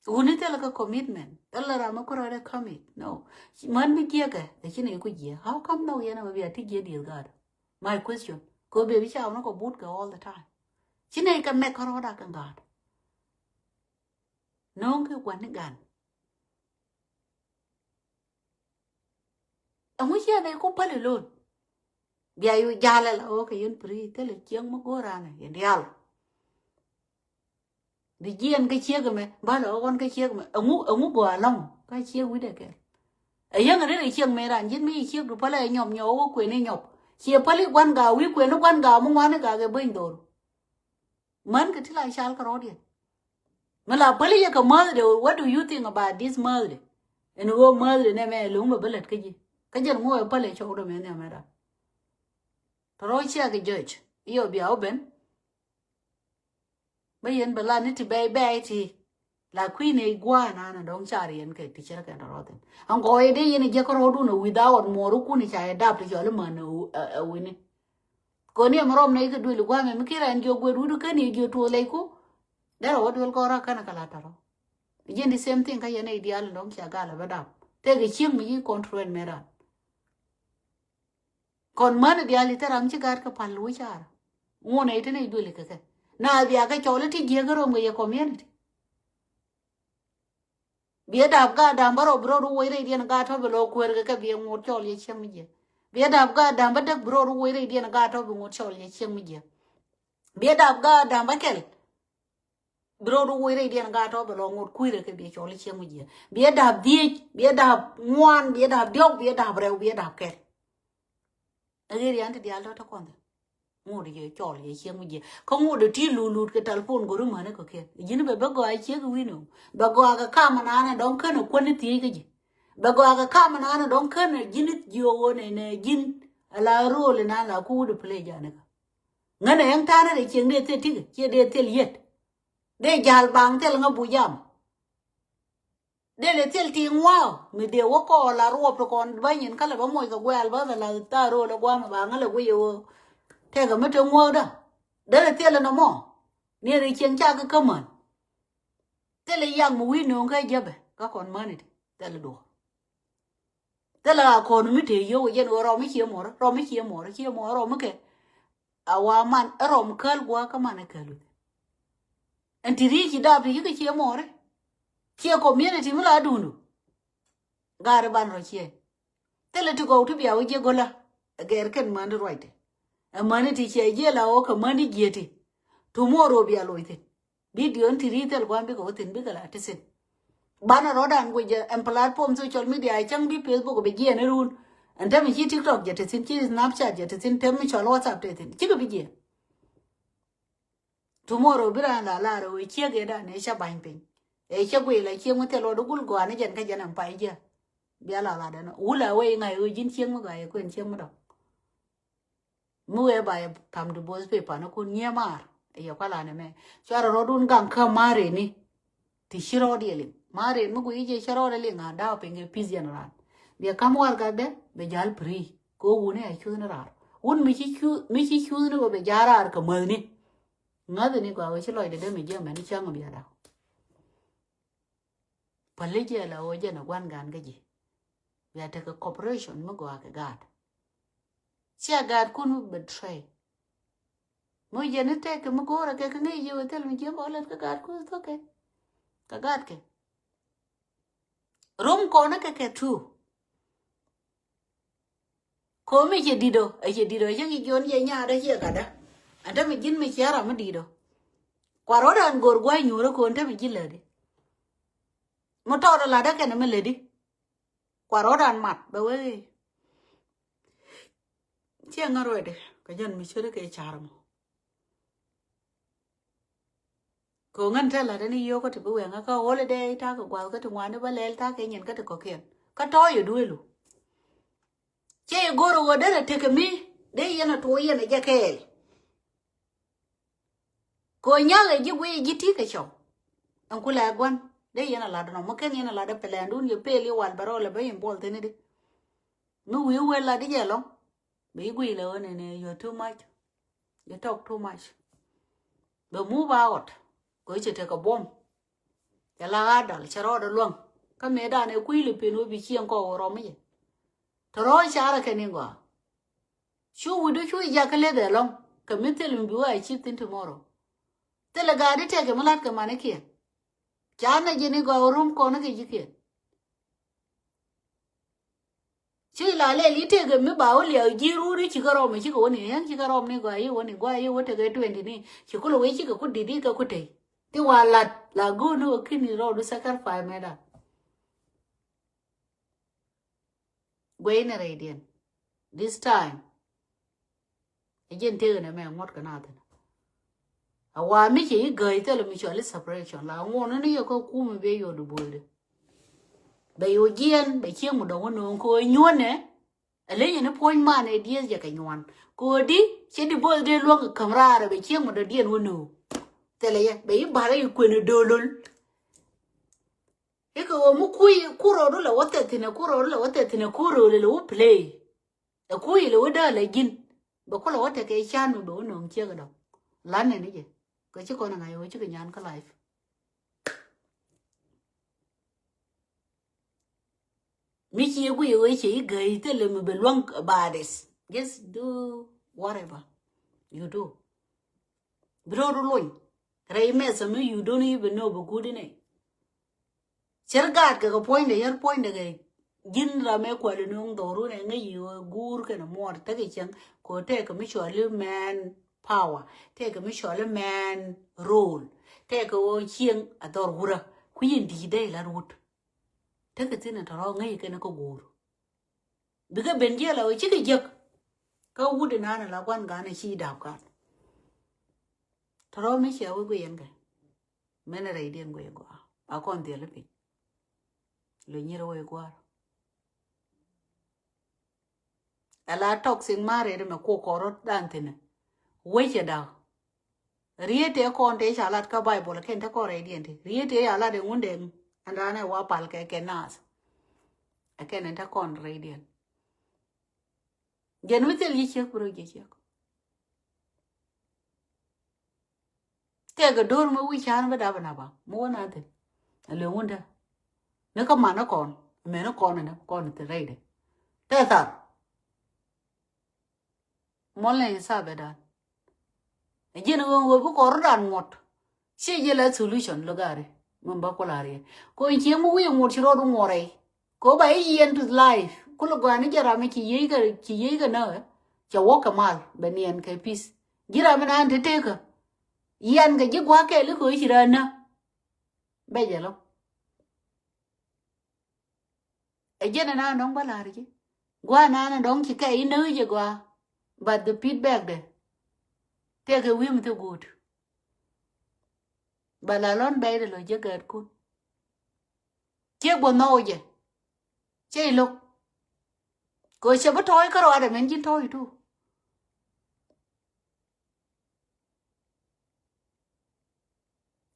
Wuni thilɛ kɛ commitment thilɛ ram mi kurɔdɛ commit no. Män mi jiɛkɛ ɛ ci nɛ ku jiɛ how come no yɛn ɛ bia ti jiɛ dieth gaat. My question kɛ bia bi ca wuni kɔ but kɛ all the time. Ci nɛ kɛ mɛk kärɔɔda kɛ gaat. No̱o̱ŋ kɛ gua̱n ni gan. Ɛŋu ciɛ nɛ ku päl ilon. Bia yu jalɛ la wä kɛ yɛn pri thilɛ cieŋ mi go̱o̱r anɛ yɛn dial. Bi jiɛn kä ciek mɛ ba lɛ ɣɔn kä ciek mɛ ɛŋu ɛŋu gɔaa lɔŋ kä ciek wi̱dɛ kɛl. Ɛ yäŋ ri rɛ ciek mɛ ran ji̱n mi ciek du pälɛ nyɔp nyɔp wä kueni nyɔp ciɛ päli guan gaa wi̱ kueni guan gaa mi ŋuani gaa kɛ beny dhor. Män kɛ ti la cal kä rɔɔdiɛn. Mi la päli yɛ kɛ mäthde what do you think about this mäthde? Ɛn ɣöö mäthde nɛ mɛ lo̱ŋ mɛ bä lät kä ji̱ kä jɛn ŋuɔ ɛ pälɛ cɔwdɛ mɛ nhiam mɛ ran. Tɔrɔ ciɛ kɛ judge iyɔ bia wä ben. Bä yɛn bɛ la ni ti bɛy bɛy ti. La kui̱ ni gua̱a̱ na na dɔ̱ŋ car yɛn kɛ ti cɛ kɛn rɔ thin. An gɔɔyɛ dee yɛn jɛ kärɔɔdun a without muɔɔr kun ca yɛ dap ti cɔl iman a wini. Kɔni ɛmɛ rɔm na ikɛ duël gua̱a̱ mɛ mi kira ɛn jiɔ guet wut kɛn iɛ jiɔ tuɔɔk lɛy ku. Derɛ wä duel gɔra kɛn kɛ la tɔrɔ. Ji̱n the same thing kä yɛn i̱ diaal in dɔ̱ŋ cia gal a bä dap. Tëëkɛ cieŋ mi yi control me ran. Kɔn män diaal i̱ thil ram ci gaat kä pal wi̱c ar. Ŋun ɛ i̱ tini i̱ duëli kɛ kɛ. Na bia kɛ cɔl i̱ ti jiäk i̱ rom kɛ yɛ community. Biɛ dap gaat dam bä rɔ bi rɔ ru wec rɛy diɛn gaat tɔ bi lɔ kueer kɛ kɛ biɛ ŋot cɔl yɛ cieŋ mi jiɛ. Biɛ dap gaat dam bä däk bi rɔ ru wec rɛy diɛn gaat tɔ bi ŋot cɔl yɛ cieŋ mi jiɛ. Biɛ dap gaat dam bä kɛl. Bi rɔ ru wec rɛy diɛn gaat tɔ bi lɔ ŋot kueer kɛ biɛ cɔl yɛ cieŋ mi jiɛ. Biɛ dap dhiec, biɛ dap ŋuan, biɛ dap diɔk, biɛ dap rɛw, biɛ dap kɛl. Ɛ ɣer yan ti diaal tɔ̱ te kɔn thil. Ŋot yɛ cɔl yɛ cieŋ mi jiɛ. Kä ŋot ti lut lut kɛ telephone go̱ri mäni kɔ̱kiɛn. Ji̱n bɛ bä gɔaa ciek wi̱n ɔ. Bɛ gɔaa kɛ kam nanɛ dɔ̱ŋ känɛ kuäni thiec kä ji̱. Bɛ gɔaa kɛ kam nanɛ dɔ̱ŋ känɛ ji̱n jiök ɣöö nɛ nɛ ji̱n. Ala rol inan la ku wut play jani kä. Ŋänɛ ɛn ta̱a̱nɛ rɛ cieŋ dee thil tikɛ ciɛ dee thil yet. Dee ja̱l baŋ thil ŋä bu jam. Dee lɛ thil ti ŋua̱a̱ mi dee wä kɔɔl la ruɔp ti kɔn bä nyin kä lɛ bä moc kɛ guɛɛl bä bɛ la thaar ro̱o̱l ɛ gua̱a̱m ɛ ba ŋä lɛ guic ɛ ɣöö. Tɛkɛ mi te ŋuäkdä. Dee lɛ thil ɛn ɛmɔ. Ni ri cieŋ cak kä män. Thil ɛ yak mi wi̱i̱ nööŋ kä jäpɛ kä kɔn män it thil ɛ duɔ̱ɔ̱r. Thilɛ a kɔn mi te yio̱w jɛn ɣöö rɔm mi cie muɔrä, rɔm mi cie muɔrä, cie muɔrä rɔm mi kɛ. A wa man ɛ rɔm käl gua̱a̱k kä man ɛ käl wi̱th. Ɛn ti ri̱i̱c ci dap ti ci kɛ cie muɔrä. Cie community mi la duundu. Gaari ban rɔ cie. Thilɛ ti gɔw ti bia wä jiɛ go̱lä. Ɛ gɛɛr kɛn mäni ruacdɛ. Ɛ mäni ti cie jiɛ la ɣöö kɛ mäni jiɛ ti. Tomorrow bia loc thi̱n. Video in ti ri thil gua̱n bikɛ wä thi̱n bikɛ la ti thi̱n. Banɛ rɔ̱dan guic ɛn platform social media cäŋ bi Facebook bi jiɛn irun. Ɛn tɛm ci TikTok jɛ ti thi̱n, ci Snapchat jɛ ti thi̱n, tɛm mi cɔl WhatsApp ti thi̱n. Cikɛ bi jiɛn. Tomorrow bi raan la lar ɛ wee ciek ëëdan ëë cä ba̱ny piny. Ëë cä guic la cieŋ mi thil ɣɔt gul gɔaa ni jɛn kä jɛn ɛn pay jiɛ. Bia la lat ɛn wul a wee ŋa̱c ɣöö ji̱n cieŋ mi gɔaa yɛ kuɛn cieŋ mi dɔ̱k. Mi wee ba yɛ tham divorce paper ni kun nyiee maar. Yɛ kualan ɛmɛ. Cuarɛ rɔɔdun gaŋ kä maar reni. Ti ci rɔɔd yɛ liŋ. Maar ren mi guic jɛ cä rɔɔd ɛ liŋ a da̱a̱ piny kɛ pi̱th yɛn raan. Biɛ kam warɛgakdɛ bɛ ja̱l free. Kɛ wuni a cuth ni raar. Wun mi ci cuth, mi ci cuth ni wä bɛ ja̱l raar kɛ mäthni. Ŋäthni gɔaa wee ci lɔcdɛ dee mi jiɛ mɛn cäŋ biɛ da̱a̱. Päli jɛ la ɣöö jɛn ɛ gua̱n gan kä ji̱. Bia tekɛ cooperation mi gɔaa kɛ gaat. Cia gaatkun mi betray. Mi jɛn i̱ tɛk kɛ mi go̱o̱rä kɛ kɛ ŋäc yɛ wee thil mi jiɛ bä lät kä gaatkun thok kɛ. Kɛ gaatkɛ. Rom kɔn kɛ kɛ tu. Ko̱mi cɛ di̱t ɔ, ɛ cɛ di̱t ɔ, cä ki jiɔn cɛ nyaat ɔ ciɛ gatdä. Ɛn te mi ji̱n mi ciɛ ram mi di̱t ɔ. Kua rɔ̱t an go̱r gua̱c nyuurä ko̱n te mi ji̱ lätdi. Mi tɔɔt ɔ latdä kɛn mi lätdi. Kua rɔ̱t an mat bɛ wee. Ciɛ ŋä ruɛtdi kɛ jɛn mi ce̱t kɛ car mɔ. Kɛ ɣän te la̱t ɛn i̱ yio̱o̱k kä ti bi wɛŋä kä holiday ta̱a̱ kɛ gua̱a̱th kä ti ŋuani bä lɛl ta̱a̱ kɛ nyin kä ti kɔ̱kiɛn kä tɔ̱ yɛ duelu. Ciɛ yɛ go̱r ɣöö derɛ tekɛ mi dee yɛn a tuɔɔk yɛn a jɛ kɛɛl. Kɛ ɣöö nya̱k ɛ ji̱ guiy ji̱ ti̱i̱ kɛ cɔw. Ɛn ku la ɛ gua̱n dee yɛn a la̱t ɛnɔ mi ken yɛn a la̱t ɛ pɛlɛndun yɛ pel i̱ wal bɛ rɔɔl ɛ bä involve thi̱n i̱di. Mi wi̱i̱ wëë lat i̱ jɛ ɛlɔ̱ŋ. Bɛ i̱ guiy lɛ ɣöö nɛnɛ you are too much. You talk too much. Bɛ move out. Kɛ ɣöö cɛ tekɛ buɔ̱m. Cɛ la ɣa̱a̱ dal cɛ rɔɔdɛ luäŋ. Kä mëëdan ɛ kui̱ li pin ɣöö bi cieŋ kɔɔk ɣöö rɔm mi jɛ. Te rɔ̱ carɛ kɛ ni gɔaa. Cu wi̱du cu jak kä leth ɛlɔ̱ŋ kɛ mi thil mi bi wä achieve thin tomorrow. Thilɛ gaat i̱ tɛkɛ mi la̱t kɛ manikiɛn. Ca nɛ ji̱n i̱ gɔaa rum kɔn i̱ kɛ ji̱kiɛn. Ci la lɛl i̱ tëëkɛ mi ba wä liak ji̱ run i̱ cikɛ rɔm i̱ cikɛ wä ni yäŋ cikɛ rɔm ni gɔaa i̱ wä ni gɔaa i̱ wä tekɛ twenty ni ci kulɛ wee cikɛ ku di̱t i̱ kɛ ku tey. Ti wa lat la go̱o̱n i̱ wä ki̱n i̱ rɔɔdu sacrifice mɛt a. Guey ni rɛydiɛn. This time. Ɛ jɛn tëëkɛ nɛ mɛ ŋuɔ̱t kɛ na thi̱n. A wa mi cɛ i̱ gäi thilɛ mi cɔal i̱ separation la ŋuɔ̱n ni yɛ kä kum i̱ bɛ yɔt i̱ buɔ̱ɔ̱dɛ. Bɛ yɔ jiɛn bɛ cieŋ mi dɔ̱ŋ wä nööŋ kɛ ɣöö nyuɔ̱nɛ. Ɛ leny ni puɔ̱ny man ɛ dieth jɛ kɛ nyuan kɛ ɣöö di cɛ di bo̱o̱th dee luäŋ kɛ käm raar ɛ bɛ cieŋ mi dɔ̱diɛn wä nööŋ. Thilɛ yɛ bɛ i̱ ba̱rä i̱ kuën i̱ do̱lol. I̱ kɛ ɣöö mi kui̱ ku rɔɔdu lɛ wä thɛthi̱n ɛ ku rɔɔdu lɛ wä thɛthi̱n ɛ ku rɔɔdu lɛ wä play. Ɛ kui̱ lɛ wä däälɛ ji̱n bɛ kulɛ wä tekɛ can mi bɛ wä nööŋ ciek ɛ dɔ̱ŋ. La̱t nɛn i̱ jɛ. Kɛ ci kɔn ŋa̱c ɣöö cikɛ nyan kä life. Mi ci yɛ guiy ɣöö cɛ i̱ gäi thilɛ mi bɛ luäŋ about this. Just do whatever you do. Bi rɔɔdu lony rɛy mɛth mi you don't even know bɛ guut inɛ. Cär gaat kɛ kɛ puɔ̱nydɛ, yär puɔ̱nydɛ kɛ ji̱n ram ɛ kuali nuŋ dhɔru nɛ ŋäc yi ɣöö guur kɛnɛ muɔɔr tekɛ cieŋ kɛ ɣöö tekɛ mi cɔali man power, tekɛ mi cɔali man role, tekɛ ɣöö cieŋ a dhɔr wurä kui̱ in di̱i̱t dee lat wut. Tekɛ thi̱n in tɔ̱rɔ̱ ŋäc kɛnɛ kä guur. Bikɛ ben jiɛl a ɣöö cikɛ jiäk. Kä wut in an ala gua̱n gan a ci dap kan. Tɔ̱rɔ̱ mi cia wee guiy ɛn kɛ. Mɛn rɛydiɛn guiy gɔaa a kɔn dhiɛl i̱ piny. Lo nyir wee gua̱a̱r. Ala toxic married mɛ kuɔ kɔrɔ dan thinɛ. Wecɛ da̱k. Riet tëë kɔn tëë ca lat kä Bible kɛn te kɔn rɛydiɛn ti. Riet tëë ca lat in wundɛ ɛn raan ɛ wa pal kɛ kɛ naath. Ɛ kɛn in te kɔn rɛydiɛn. Jɛn mi thil yi ciek bro yi ciek. Kɛ kɛ do̱r mi wi̱c can bi dap na ba mi wä na thin. A lö wundä. Ni kä man ni kɔn mɛ ni kɔn ni kɔn thin rɛydɛ. Tɛ thar. Mɔl nɛ isabɛ dan. Ɛ jiɛn ɣöö ɣöö bi kɔr dan ŋuɔt. Ciɛ jiɛ la solution lo gari. Mɛ ba kula riɛ. Ko in ciɛ mi wi̱i̱ ŋuɔt ci rɔɔd ŋuɔt rɛy. Ko ba i̱ yiɛn to life. Kula gɔaa ni jɛ ram mi ci yiey kɛ ci yiey kɛ nä. Cɛ wä kɛ mal bɛ niɛn kɛ peace. Ji̱ ram mi na in te tekä. Yian kɛ ji̱ gua̱a̱k kɛɛli ko i̱ ci raan nä. Bɛ jɛ lɔ. Ɛ jɛn ɛn an dɔ̱ŋ bä la̱r ji̱ gua̱a̱ nan ɛn dɔ̱ŋ ci kɛ inä wi̱c ɛ gɔaa. But the feedback dɛ tëëkɛ wi̱i̱ mi thil guut. Bɛ la lɔ̱n bɛy dɛ lɔ jiɛ gɛɛtkun. Ciek bä nhɔw jɛ. Cɛ ilo̱k. Kɛ cɛ bi tɔ̱ɔ̱c kärɔadɛ mɛn ji̱n tɔ̱ɔ̱c tu.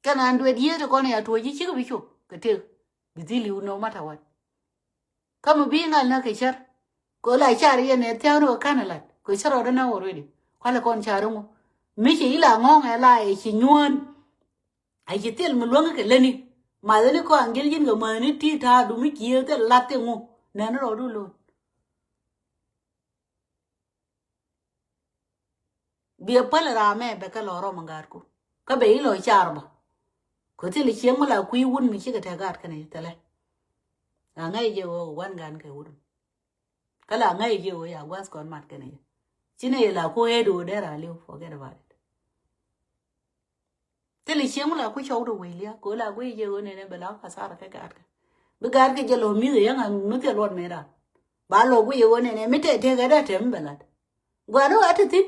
Kɛn an duet yieth ti kɔn ya tuɔc ji̱ cikɛ bi cop kɛ tëk bi dhil i̱ wun nɔ matter what. Kä mi bi ŋal nä kɛ cär kɛ la car yɛn ɛ thia̱a̱n rɔ ka̱n ɛ lat kɛ cär rɔ dä nä already. Kualɛ kɔn car ŋu mi ci ila ŋɔ̱ŋ ɛ la ɛ ci nyuɔ̱ɔ̱n. Ɛ ci thil mi luäŋ kɛ läni mathäni kɔ aŋgel ji̱n kɛ mäthäni ti ta̱a̱ dumi kiee thil lat thil ŋu nɛn rɔ du lo̱n. Biɛ päl ram mɛ bɛ kɛ lɔ rɔm ɛ gaatku kä bɛ ilɔ car bä. Kɛ thil cieŋ mi la kui̱ wun mi cikɛ tɛ gaat kɛnɛ thilɛ. La ŋäc jɛ ɣöö wan gan kɛ wun. Kä la ŋäc jɛ ɣöö ya gua̱th kɔn mat kɛnɛ jɛ. Ci nɛ yɛ la ku ɣet ɣöö dee ra liw, forget about it. Thilɛ cieŋ la ku cɔw ti wec liak kɛ la guic jɛ ɣöö nɛnɛ bɛ la kasara kɛ gaatkɛ. Bi gaatkɛ jɛ lɔ mi̱th yäŋ a mi thil luɔt mëë ran. Ba lɔ guic jɛ ɣöö nɛnɛ mi tɛk tëk kɛ dee tɛm bɛ lat. Gua̱n ɣöö a ti thi̱n.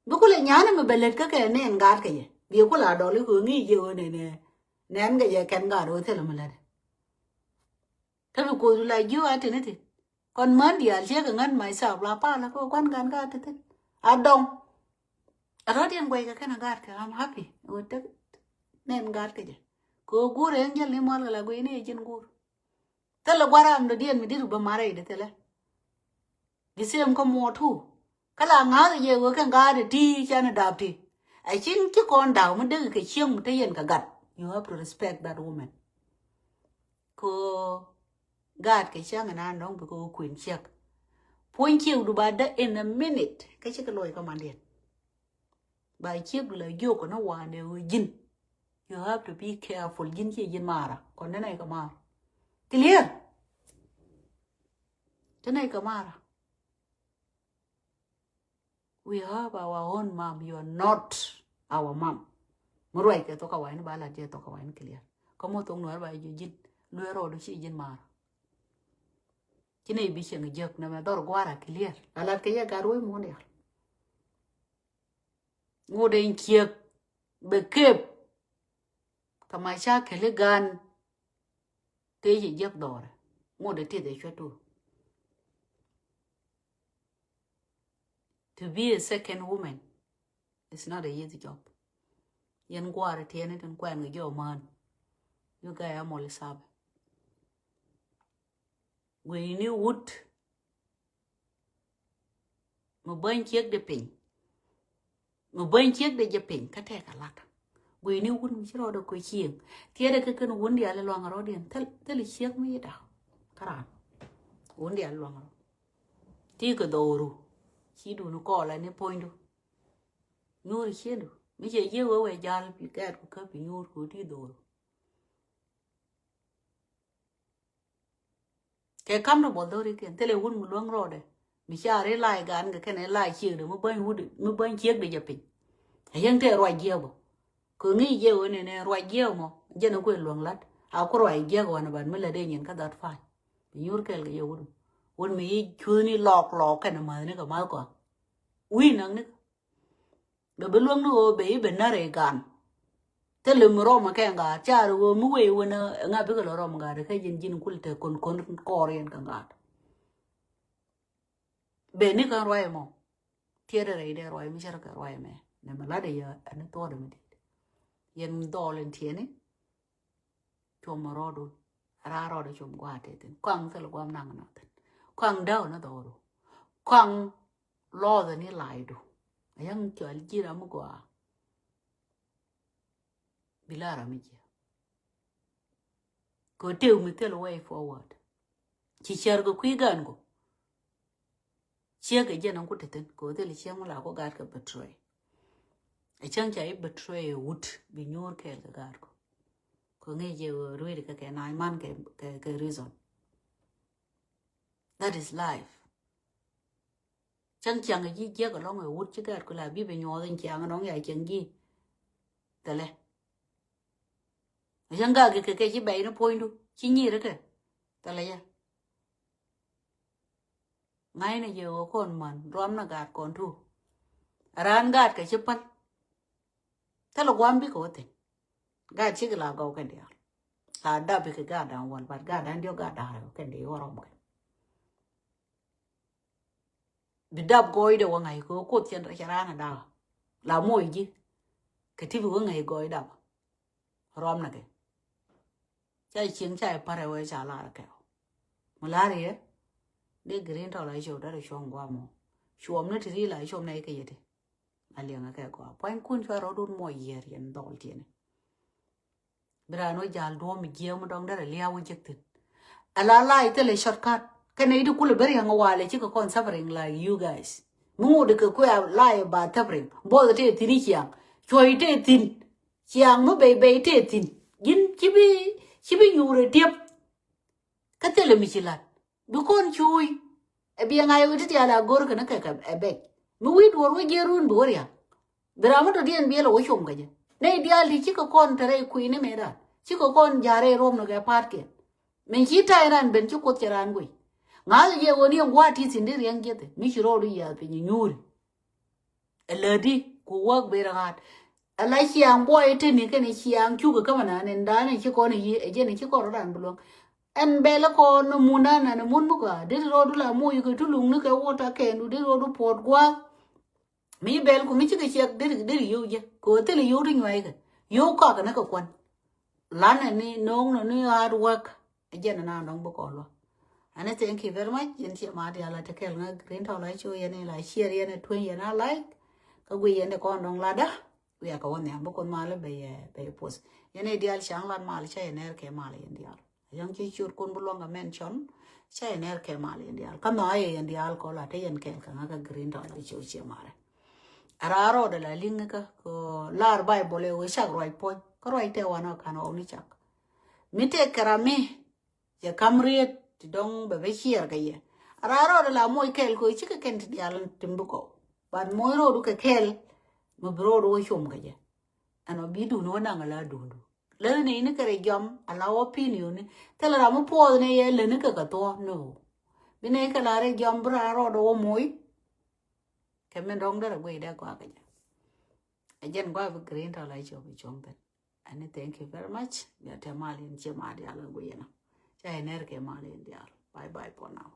Bi kulɛ nya̱a̱n mi bɛ lät kä kɛ nɛn gaatkɛ jɛ bi kula dɔl i̱ kɛ ŋi̱i̱c jɛ ɣöö nɛnɛ nɛn kɛ jɛ kɛn gaat ɣöö thilɛ mi lät. Kä bi kuoth la jiö a ti ni thi̱n. Kɔn män diaal ciek kɛ ŋän myself la pal kä kuan gan ka ti thin. A dɔŋ. A rɔ̱diɛn guɛc kɛ kɛn a gaat kɛ, I'm happy. Wä tek nɛn gaat kɛ jɛ. Kɛ wä guur ɛn jäl ni mual kɛ la guic ni ɛ ji̱n guur. Thilɛ gua̱ram dɔ̱diɛn mi dit bä marɛ idɛ thilɛ. Di same kä muɔ tu. Kä la ŋa̱th jɛ wä kɛ gaat ti cɛn dap ti. A cin ci kɔn daw mi dek kɛ cieŋ mi te yɛn kɛ gat. You have to respect that woman. Kɛ gaat kɛ cäŋ ɛn an dɔ̱ŋ bi kɛ wä kuën ciɛk. Puɔ̱ny ciɛk du ba dä in a minute kä cikɛ loc kä mandiɛn. Ba ciɛk du la jiök kɛ ni wan ɛ ɣöö ji̱n. You have to be careful ji̱n ciɛ ji̱n mara kɔn ni nɛy kɛ mara. Clear? Ti nɛy kɛ mara. We have our own mom, you are not our mom. Mi ruac kɛ thok kawany ni ba lat jɛ thok kawany ni clear. Kä mi thok nuɛr ba jɛ ji̱n luee rɔɔdu ci ji̱n mar. Ci nɛy bi cieŋ jiäk nɛmɛ dhɔr gua̱a̱ra clear. La lat kɛ yɛ gat wec muɔ̱n diaal. Ŋot in ciek bɛ kep. Kɛ ma ca keli gan. Tëë ci jiäk dhɔrɛ ŋot in tith ɛ cuɛ tu. To be a second woman is not a easy job. Yɛn gua̱a̱r tiɛni tin kuɛn kɛ jɔw mään. You guys are mol isabɛ. Gueyni wut. Mi bäny ciek di piny. Mi bäny ciek di jɛ piny kä tɛk a lat. Guiyni wun mi ci rɔɔdɛ kuec cieŋ. Tiɛɛdɛ kɛ kɛn wun diaal iluaŋ rɔɔdiɛn. Thil, thil ciek mi yi dak. Kä raan. Wun diaal iluaŋ rɔɔd. Ti kɛ dhooru. Ci duni kɔɔl ani puɔ̱nydu. Nyuur ciendu. Mi cɛ jiɛ wee wee jal pi kɛɛt ku käp pi nyuur ku ti dhooru. Kɛ kam dɔ bɔ dhori kɛn thilɛ wun mi luäŋ rɔɔdɛ. Mi ca ri lai gan kɛ kɛn ɛ lai ciekdɛ mi bäny wut mi bäny ciekdɛ jɛ piny. Ɛ yɛn tɛ ruac jiɛ bɔ. Kɛ ŋi̱i̱c jiɛ wä nɛnɛ ruac jiɛ mɔ jɛn ɛ kuɛ luäŋ lat. A ku ruac jiɛ kɛ wan ɛ ban mi lät ɛ nyin kä dhat pa̱ny. Mi nyuur kɛl kɛ yɛ wut mi. Wut mi yi cuthni lɔɔk lɔɔk kɛn ɛ ma̱thni kɛ ma̱th kɔak. Wi̱i̱ naŋni kɛ. Bɛ bi luäŋni ɣöö bɛ i̱ bɛ närɛ i̱ gan. Thilɛ mi rɔm kɛ ŋa̱a̱t car ɣöö mi wee wän ŋa bikɛ lɔ rɔm ŋa̱a̱t kä ji̱n ji̱n kul te kon kon kɔɔr yɛn kɛ ŋa̱a̱t. Bɛ ni kɛn ruac mɔ. Tiɛt rɛy dee ruac mi cär kɛ ruac mɛ nɛ mi lat i̱ yɛ ɛn thuɔɔdɛ mi dit. Yɛn dhɔɔl in tiɛni. Cuɔm rɔɔdun. Raa rɔɔdɛ cuɔm gua̱a̱ te thin kɔaŋ thil guam naŋ nɔ thin. Kɔaŋ däw ni dhɔɔdu. Kɔaŋ lɔɔth ni la̱a̱cdu. A yäŋ cɔal ji̱ ram mi gɔaa. Bi la ram mi jiɛ. Kɛ tëë mi thil way forward. Ci cär kɛ kui̱ gan kɔ. Ciek kɛ jɛn an ku te thin kɛ thil ciek mi la ku gat kɛ betray. A cäŋ ca i̱ betray a wut bi nyuur kɛɛl kɛ gat kɔ. Kɛ ŋi̱i̱c jɛ rui̱d kɛ kɛ na̱a̱c man kɛ kɛ reason. That is life. Cäŋ ciaŋ ji̱ jiäk alɔŋ ɛ wut ci gɛɛt ku la bi bɛ nyuɔɔth in ciaŋ nɔŋ ya cieŋ ji̱. Thilɛ. Cäŋ gak kɛ kɛ ci bɛy ni puɔ̱nydu ci nyir kɛ. Thilɛ yɛ. Ŋa̱cnɛ jɛ ɣöö kɔn man ruam ni gaat kɔn tu. Raan gaat kɛ ci päl. Thilɛ guam bikɛ wä thi̱n. Gaat cikɛ la gɔw kɛn diaal. La dap bikɛ gaat da̱ŋ wäl bat gaat da̱ŋ diɔ̱k gaat da̱ŋ rɛw kɛn di wä rɔm kɛn. Bi dap gɔɔydɛ wä ŋa̱c kɛ wä kuoth cɛn rɛc raan a da̱ŋ. La moc ji̱ kɛ ti bi wä ŋa̱c gɔɔy dap. Ruam ni kɛ. Ca cieŋ ca i̱ parɛ wee ca lar kɛ. Mi lar yɛ. Dee green tɔ la i̱ cio̱w dat i̱ cuɔ̱ŋ guam mɔ. Cuɔm ni ti ri la i̱ cuɔm ni i̱ kɛ yɛ ti. A liɛŋɛ kɛ gɔaa pua̱nykun cua rɔɔdun muɔc yiër yɛn dhɔl tiɛni. Bi raan wä jal duɔ̱ɔ̱m jiɛɛm dɔ̱ŋ derɛ lia̱a̱ wä jek thi̱n. Ala la̱a̱c thilɛ shortcut kɛnɛ i̱di kulɛ ben ria̱ŋ walɛ cikɛ kɔn suffering like you guys. Mi ŋut kɛ kuɛ a la̱a̱c ba suffering buɔth tëë thi̱n i̱ ciaŋ. Cuɔ̱c tëë thi̱n. Ciaŋ mi bey bey tëë thi̱n. Ji̱n ci bi ci bi nyuurɛ tiep. Kä thilɛ mi ci la̱t. Bi kɔn cuuc. Ɛ biɛ ŋa̱c ɣöö ti tial a go̱r kɛn kɛ kɛ ɛ bɛc. Mi wi̱i̱ duɔ̱ɔ̱r wä jiɛɛr run bi wä ria̱k. Bi ram mi tɔ̱diɛn biɛ lɛ wä com kɛ jɛ. Nɛy diaal ti cikɛ kɔn te rɛy kui̱ni mëëdan. Cikɛ kɔn ja̱a̱r rɛy ruɔ̱m ni kɛ pa̱a̱tkiɛn. Min ci ta̱a̱ in ran ben ci kuoth cɛ raan guic. Ŋa̱th jɛ ɣöö ni ɛn gua̱a̱t ti thi̱n di riɛŋ jiɛth mi ci rɔɔdu yiath piny nyuuri. Ɛ lätdi ku wäk ber ɣa̱a̱t. Ɛ la ciaŋ buɔy teni kɛn ciaŋ cukɛ kämɛ na nɛn da̱a̱n ɛ ci kɔn ɛ yi ɛ jɛn ɛ ci kɔn rɔ ran bi luäŋ. Ɛn bɛl kɔn mun da̱a̱n nan ɛ mun mi gɔaa deri rɔɔdu la moc kɛ tuluŋni kɛ wot a kɛɛndu deri rɔɔdu puɔt gua̱a̱k. Mi bɛl ku mi cikɛ ciɛk deri deri yio̱w jɛ kɛ ɣöö thil yio̱w ti nyuackɛ yio̱w kɔakɛ ni kɛ kuan. Lanɛ ni no̱o̱ŋnɔ ni hard work. Ɛ jɛn ɛn a nɔŋ bi kɔn luäk. Ɛn ɛ thank you very much. Yɛn ciɛ ma diaal a te kɛl ŋä green tɔ la show yɛn ɛ la share yɛn ɛ tueny yɛn a like. Kä gui yɛn ɛ kɔn dɔŋ ladä. Wiakɛ wä nhiam bi kun mal bɛ yɛ bɛ yɛ post. Yɛn ɛ diaal caŋ lat mal ca yɛ nɛr kɛ mal yɛn diaal. Yɔŋ ci ciöt kun bi luɔŋ kɛ mention. Ca yɛ nɛr kɛ mal yɛn diaal kä nhɔ a yɛ yɛn diaal kɔ la te yɛn kɛl kɛ ŋä kä green tɔ la show ciɛ marɛ. A raar rɔɔdɛ la li̱ŋ kä kɛ lar Bible ɛ wee cak ruac puɔ̱ny kä ruac tɛ wanɔ kan ɣɔw ni cak. Mi tëë kɛ ram mi cɛ kam riet ti dɔ̱ŋ bɛ bɛ ciɛɛr kɛ yɛ. A raar rɔɔdɛ la moc kɛɛl kɛ wee cikɛ kɛn ti diaal tim bi kɔw. But moc rɔɔdu kɛ kɛɛl mi bi rɔɔdu wä com kɛ jɛ. Ɛn ɔ bi duuni wä naŋ a la duundu. Läthni ni kɛ rɛ jɔam a la wä pin yoni thilɛ ram mi puɔth ni yɛ läthni kɛ kɛ thuɔ̱ɔ̱ no. Bi ni kɛ la rɛ jɔam bi raar rɔɔdɛ wä moc. Kɛ min dɔ̱ŋ derɛ guiy dee gɔaa kɛ jɛ. Ɛ jɛn gɔaa bi green tɔ la cop bi cuɔ̱ŋ thin. Ani thank you very much. Bia te mal in cie ma dial a guiy ɛnɔ. Ca in nɛr kɛ mal in dial. Bye bye for now.